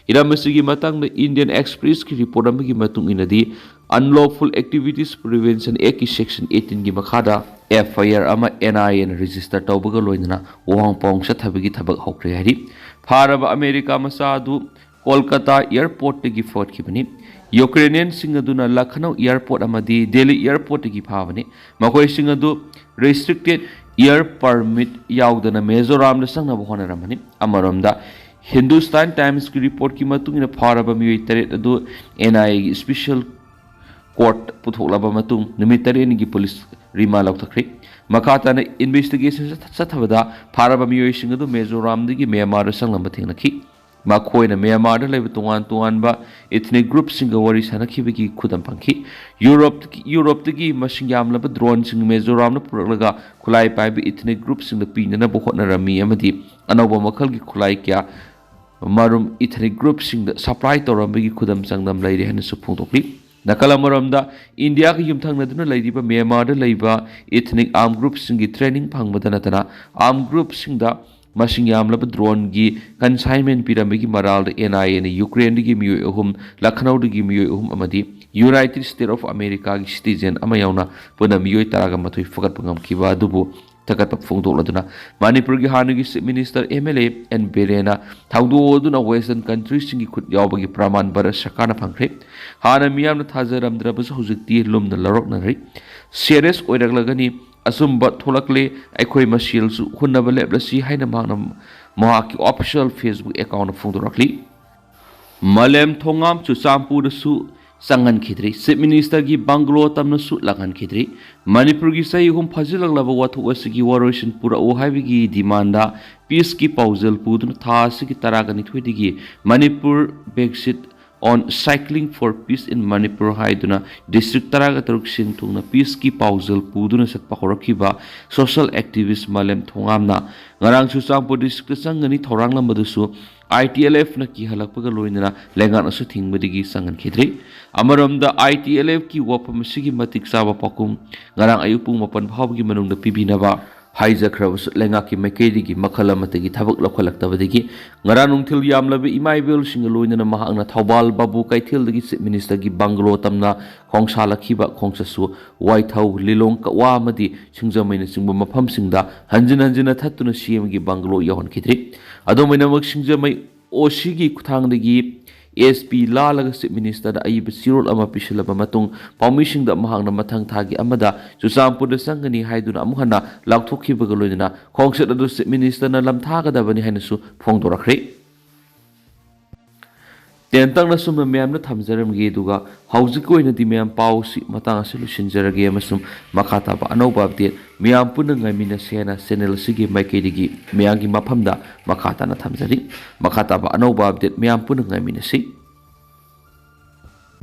ꯍꯤꯔꯝ ꯑꯁꯤꯒꯤ ꯃꯇꯥꯡꯗ ꯏꯟꯗꯤꯌꯟ ꯑꯦꯛꯁꯄ꯭ꯔꯦꯁꯀꯤ ꯔꯤꯄꯣꯔꯠ ꯑꯃꯒꯤ ꯃꯇꯨꯡ ꯏꯟꯅꯗꯤ, Unlawful Activities Prevention Act ꯀꯤ ꯁꯦꯛꯁꯟ ꯑꯩꯠꯇꯤꯟꯒꯤ ꯃꯈꯥꯗ ꯑꯦꯐ ꯑꯥꯏ ꯑꯥꯔ ꯑꯃ ꯑꯦꯟ ꯑꯥꯏ ꯑꯦꯅ ꯔꯦꯖꯤꯁꯇꯔ ꯇꯧꯕꯒ ꯂꯣꯏꯅꯅ ꯋꯥꯍꯣꯡ ꯄꯥꯎꯍꯣꯡ ꯆꯠꯊꯕꯒꯤ ꯊꯕꯛ ꯍꯧꯈ꯭ꯔꯦ ꯍꯥꯏꯔꯤ꯫ ꯐꯥꯔꯕ ꯑꯃꯦꯔꯤꯀꯥ ꯃꯆꯥ ꯑꯗꯨ ꯀꯣꯜꯀꯇꯥ ꯑꯦꯌꯔꯄꯣꯔꯠꯇꯒꯤ ꯐꯒꯠꯈꯤꯕꯅꯤ꯫ ꯌꯨꯀ꯭ꯔꯦꯅꯤꯌꯟꯁꯤꯡ ꯑꯗꯨꯅ ꯂꯈꯅꯧ ꯑꯦꯌꯔꯄꯣꯔꯠ ꯑꯃꯗꯤ ꯗꯦꯜꯂꯤ ꯑꯦꯌꯔꯄꯣꯔꯠꯇꯒꯤ ꯐꯥꯕꯅꯤ꯫ ꯃꯈꯣꯏꯁꯤꯡ ꯑꯗꯨ ꯔꯦꯁꯇ꯭ꯔꯤꯛꯇꯦꯗ ꯑꯦꯌꯔ ꯄꯔꯃꯤꯠ ꯌꯥꯎꯗꯅ ꯃꯤꯖꯣꯔꯥꯝꯗ ꯆꯪꯅꯕ ꯍꯣꯠꯅꯔꯝꯕꯅꯤ꯫ ꯑꯃꯔꯣꯝꯗ, ꯍꯤꯟꯗꯨꯁꯇꯥꯟ ꯇꯥꯏꯝꯁꯀꯤ ꯔꯤꯄꯣꯔꯠꯀꯤ ꯃꯇꯨꯡ ꯏꯟꯅ ꯐꯥꯔꯕ ꯃꯤꯑꯣꯏ ꯇꯔꯦꯠ ꯑꯗꯨ ꯑꯦꯟ ꯑꯥꯏ ꯑꯦꯒꯤ ꯁ꯭ꯄꯦꯁꯤꯌꯦꯜ ꯀꯣꯔꯠ ꯄꯨꯊꯣꯛꯂꯕ ꯃꯇꯨꯡ ꯅꯨꯃꯤꯠ ꯇꯔꯦꯠꯅꯤꯒꯤ ꯄꯨꯂꯤꯁ ꯔꯤꯃꯥꯟ ꯂꯧꯊꯈ꯭ꯔꯦ꯫ ꯃꯈꯥ ꯇꯥꯅ ꯏꯟꯚꯦꯁꯇꯤꯒꯦꯁꯟ ꯆꯠꯊꯕꯗ ꯐꯥꯔꯕ ꯃꯤꯑꯣꯏꯁꯤꯡ ꯑꯗꯨ ꯃꯤꯖꯣꯔꯥꯝꯗꯒꯤ ꯃ꯭ꯌꯥꯟꯃꯥꯔꯗ ꯆꯪꯂꯝꯕ ꯊꯦꯡꯅꯈꯤ꯫ ꯃꯈꯣꯏꯅ ꯃ꯭ꯌꯥꯟꯃꯥꯔꯗ ꯂꯩꯕ ꯇꯣꯉꯥꯟ ꯇꯣꯉꯥꯟꯕ ethnic groupꯁꯤꯡꯒ ꯋꯥꯔꯤ ꯁꯥꯅꯈꯤꯕꯒꯤ ꯈꯨꯗꯝ ꯐꯪꯈꯤ꯫ ꯌꯨꯔꯣꯞ, ꯌꯨꯔꯣꯞꯇꯒꯤ ꯃꯁꯤꯡ ꯌꯥꯝꯂꯕ droneꯁꯤꯡ ꯃꯤꯖꯣꯔꯥꯝꯅ ꯄꯨꯔꯛꯂꯒ ꯈꯨꯠꯂꯥꯏ ꯄꯥꯏꯕ ethnic groupꯁꯤꯡꯗ ꯄꯤꯅꯅꯕ ꯍꯣꯠꯅꯔꯝꯃꯤ ꯑꯃꯗꯤ ꯑꯅꯧꯕ ꯃꯈꯜꯒꯤ ꯈꯨꯠꯂꯥꯏ ꯀꯌꯥ ꯃꯔꯨꯝ ethnic groupꯁꯤꯡꯗ supply ꯇꯧꯔꯝꯕꯒꯤ ꯈꯨꯗꯝ ꯆꯥꯡꯗꯝ ꯂꯩꯔꯦ ꯍꯥꯏꯅꯁꯨ ꯐꯣꯡꯗꯣꯛꯂꯤ꯫ ꯅꯥꯀꯜ ꯑꯃꯔꯣꯝꯗ, ꯏꯟꯗꯤꯌꯥꯒ ꯌꯨꯝꯊꯪꯅꯗꯨꯅ ꯂꯩꯔꯤꯕ ꯃ꯭ꯌꯥꯟꯃꯥꯔꯗ ꯂꯩꯕ ethnic armed groupꯁꯤꯡꯒꯤ training ꯐꯪꯕꯗ ꯅꯠꯇꯅ armed groupꯁꯤꯡꯗ ꯃꯁꯤꯡ ꯌꯥꯝꯂꯕ droneꯒꯤ consignment ꯄꯤꯔꯝꯕꯒꯤ ꯃꯔꯥꯜꯗ NIAꯅ ꯌꯨꯀ꯭ꯔꯦꯟꯗꯒꯤ ꯃꯤꯑꯣꯏ ꯑꯍꯨꯝ, ꯂꯈꯅꯧꯗꯒꯤ ꯃꯤꯑꯣꯏ ꯑꯍꯨꯝ ꯑꯃꯗꯤ United States of Americaꯒꯤ citizen ꯑꯃ ꯌꯥꯎꯅ ꯄꯨꯟꯅ ꯃꯤꯑꯣꯏ ꯇꯔꯥꯒ ꯃꯥꯊꯣꯏ ꯐꯒꯠꯄ ꯉꯝꯈꯤꯕ ꯑꯗꯨꯕꯨ ꯊꯥꯒꯠꯄ ꯐꯣꯡꯗꯣꯛꯂꯗꯨꯅ ꯃꯅꯤꯄꯨꯔꯒꯤ ꯍꯥꯟꯅꯒꯤ Chief Minister MLA N ꯕꯤꯔꯦꯟꯅ ꯊꯧꯗꯣꯛ ꯑꯗꯨꯅ Western countryꯁꯤꯡꯒꯤ ꯈꯨꯠ ꯌꯥꯎꯕꯒꯤ ꯄ꯭ꯔꯃꯥꯟ ꯚꯥꯔꯠ ꯁꯔꯀꯥꯔꯅ ꯐꯪꯈ꯭ꯔꯦ꯫ ꯍꯥꯟꯅ ꯃꯤꯌꯥꯝꯅ ꯊꯥꯖꯔꯝꯗ꯭ꯔꯕꯁꯨ ꯍꯧꯖꯤꯛꯇꯤ ꯂꯨꯝꯅ ꯂꯧꯔꯛꯅꯔꯤ꯫ Serious ꯑꯣꯏꯔꯛꯂꯒꯅꯤ, ꯑꯆꯨꯝꯕ ꯊꯣꯛꯂꯛꯂꯦ, ꯑꯩꯈꯣꯏ ꯃꯁꯦꯜꯁꯨ ꯍꯨꯟꯅꯕ ꯂꯦꯞꯂꯁꯤ ꯍꯥꯏꯅ ꯃꯍꯥꯛꯅ ꯃꯍꯥꯛꯀꯤ official Facebook accountꯇ ꯐꯣꯡꯗꯣꯔꯛꯂꯤ꯫ ꯃꯥꯂꯦꯝ ꯊꯣꯉꯥꯝ ꯆꯨꯔꯆꯥꯟꯄꯨꯔꯗꯁꯨ ꯆꯪꯍꯟꯈꯤꯗ꯭ꯔꯤ꯫ Chief Ministerꯒꯤ bungalow ꯇꯝꯅꯁꯨ ꯂꯥꯛꯍꯟꯈꯤꯗ꯭ꯔꯤ꯫ ꯃꯅꯤꯄꯨꯔꯒꯤ ꯆꯍꯤ ꯑꯍꯨꯝ ꯐꯥꯖꯤꯜꯂꯛꯂꯕ ꯋꯥꯊꯣꯛ ꯑꯁꯤꯒꯤ ꯋꯥꯔꯣꯏꯁꯤꯟ ꯄꯨꯔꯛꯎ ꯍꯥꯏꯕꯒꯤ demandꯗ peaceꯀꯤ ꯄꯥꯎꯖꯦꯜ ꯄꯨꯗꯨꯅ ꯊꯥ ꯑꯁꯤꯒꯤ ꯇꯔꯥꯒ ꯅꯤꯊꯣꯏꯗꯒꯤ Manipur Backseat on Cycling for Peace in Manipur ꯍꯥꯏꯗꯨꯅ district ꯇꯔꯥꯒ ꯇꯔꯨꯛ ꯁꯤꯟ ꯊꯨꯡꯅ peaceꯀꯤ ꯄꯥꯎꯖꯦꯜ ꯄꯨꯗꯨꯅ ꯆꯠꯄ ꯍꯧꯔꯛꯈꯤꯕ social activist ꯃꯥꯂꯦꯝ ꯊꯣꯉꯥꯝꯅ ꯉꯔꯥꯡ ꯆꯨꯔꯆꯥꯟꯄꯨꯔ districtꯇ ꯆꯪꯒꯅꯤ ꯊꯧꯔꯥꯡꯂꯝꯕꯗꯨꯁꯨ ITLFꯅ ꯀꯤꯍꯜꯂꯛꯄꯒ ꯂꯣꯏꯅꯅ ꯂꯩꯉꯥꯛꯅꯁꯨ ꯊꯤꯡꯕꯗꯒꯤ ꯆꯪꯍꯟꯈꯤꯗ꯭ꯔꯤ꯫ ꯑꯃꯔꯣꯝꯗ ITLFꯀꯤ ꯋꯥꯐꯝ ꯑꯁꯤꯒꯤ ꯃꯇꯤꯛ ꯆꯥꯕ ꯄꯥꯎꯈꯨꯝ ꯉꯔꯥꯡ ꯑꯌꯨꯛ ꯄꯨꯡ ꯃꯥꯄꯟ ꯐꯥꯎꯕꯒꯤ ꯃꯅꯨꯡꯗ ꯄꯤꯕꯤꯅꯕ ꯍꯥꯏꯖꯈ꯭ꯔꯕꯁꯨ ꯂꯩꯉꯥꯛꯀꯤ ꯃꯥꯏꯀꯩꯗꯒꯤ ꯃꯈꯜ ꯑꯃꯠꯇꯒꯤ ꯊꯕꯛ ꯂꯧꯈꯠꯂꯛꯇꯕꯗꯒꯤ ꯉꯔꯥꯡ ꯅꯨꯡꯊꯤꯜ ꯌꯥꯝꯂꯕ ꯏꯃꯥ ꯏꯕꯦꯜꯁꯤꯡꯒ ꯂꯣꯏꯅꯅ ꯃꯍꯥꯛꯅ ꯊꯧꯕꯥꯜ ꯕꯥꯕꯨ ꯀꯩꯊꯦꯜꯗꯒꯤ Chief Ministerꯒꯤ bungalow ꯇꯝꯅ ꯈꯣꯡꯁꯥꯜꯂꯛꯈꯤꯕ ꯈꯣꯡꯆꯠꯁꯨ ꯋꯥꯏꯊꯧ, ꯂꯤꯂꯣꯡ, ꯀꯛꯋꯥ ꯑꯃꯗꯤ ꯁꯤꯡꯖꯃꯩꯅꯆꯤꯡꯕ ꯃꯐꯝꯁꯤꯡꯗ ꯍꯟꯖꯤꯟ ꯍꯟꯖꯤꯟꯅ ꯊꯠꯇꯨꯅ CMꯒꯤ bungalow ꯌꯧꯍꯟꯈꯤꯗ꯭ꯔꯤ꯫ ꯑꯗꯨꯝ ꯑꯣꯏꯅꯃꯛ ꯁꯤꯡꯖꯃꯩ OCꯒꯤ ꯈꯨꯠꯊꯥꯡꯗꯒꯤ SP ꯂꯥꯜꯂꯒ Chief Ministerꯗ ꯑꯏꯕ ꯆꯦꯔꯣꯜ ꯑꯃ ꯄꯤꯁꯤꯜꯂꯕ ꯃꯇꯨꯡ ꯄꯥꯎꯃꯤꯁꯤꯡꯗ ꯃꯍꯥꯛꯅ ꯃꯊꯪ ꯊꯥꯒꯤ ꯑꯃꯗ ꯆꯨꯔꯆꯥꯟꯄꯨꯔꯗ ꯆꯪꯒꯅꯤ ꯍꯥꯏꯗꯨꯅ ꯑꯃꯨꯛ ꯍꯟꯅ ꯂꯥꯎꯊꯣꯛꯈꯤꯕꯒ ꯂꯣꯏꯅꯅ ꯈꯣꯡꯆꯠ ꯑꯗꯨ Chief Ministerꯅ ꯂꯝꯊꯥꯒꯗꯕꯅꯤ ꯍꯥꯏꯅꯁꯨ ꯐꯣꯡꯗꯣꯔꯛꯈ꯭ꯔꯦ꯫ ꯇꯦꯟꯇꯛꯅ ꯁꯨꯝꯅ ꯃꯌꯥꯝꯅ ꯊꯝꯖꯔꯝꯒꯦ, ꯑꯗꯨꯒ ꯍꯧꯖꯤꯛꯀꯤ ꯑꯣꯏꯅꯗꯤ ꯃꯌꯥꯝ ꯄꯥꯎꯁꯤ ꯃꯇꯥꯡ ꯑꯁꯤ ꯂꯣꯏꯁꯤꯟꯖꯔꯒꯦ, ꯑꯃꯁꯨꯡ ꯃꯈꯥ ꯇꯥꯕ ꯑꯅꯧꯕ update ꯃꯌꯥꯝ ꯄꯨꯟꯅ ꯉꯥꯏꯃꯤꯟꯅꯁꯦ ꯍꯥꯏꯅ channel ꯑꯁꯤꯒꯤ ꯃꯥꯏꯀꯩꯗꯒꯤ ꯃꯌꯥꯝꯒꯤ ꯃꯐꯝꯗ ꯃꯈꯥ ꯇꯥꯅ ꯊꯝꯖꯔꯤ꯫ ꯃꯈꯥ ꯇꯥꯕ ꯑꯅꯧꯕ update ꯃꯌꯥꯝ ꯄꯨꯟꯅ ꯉꯥꯏꯃꯤꯟꯅꯁꯤ꯫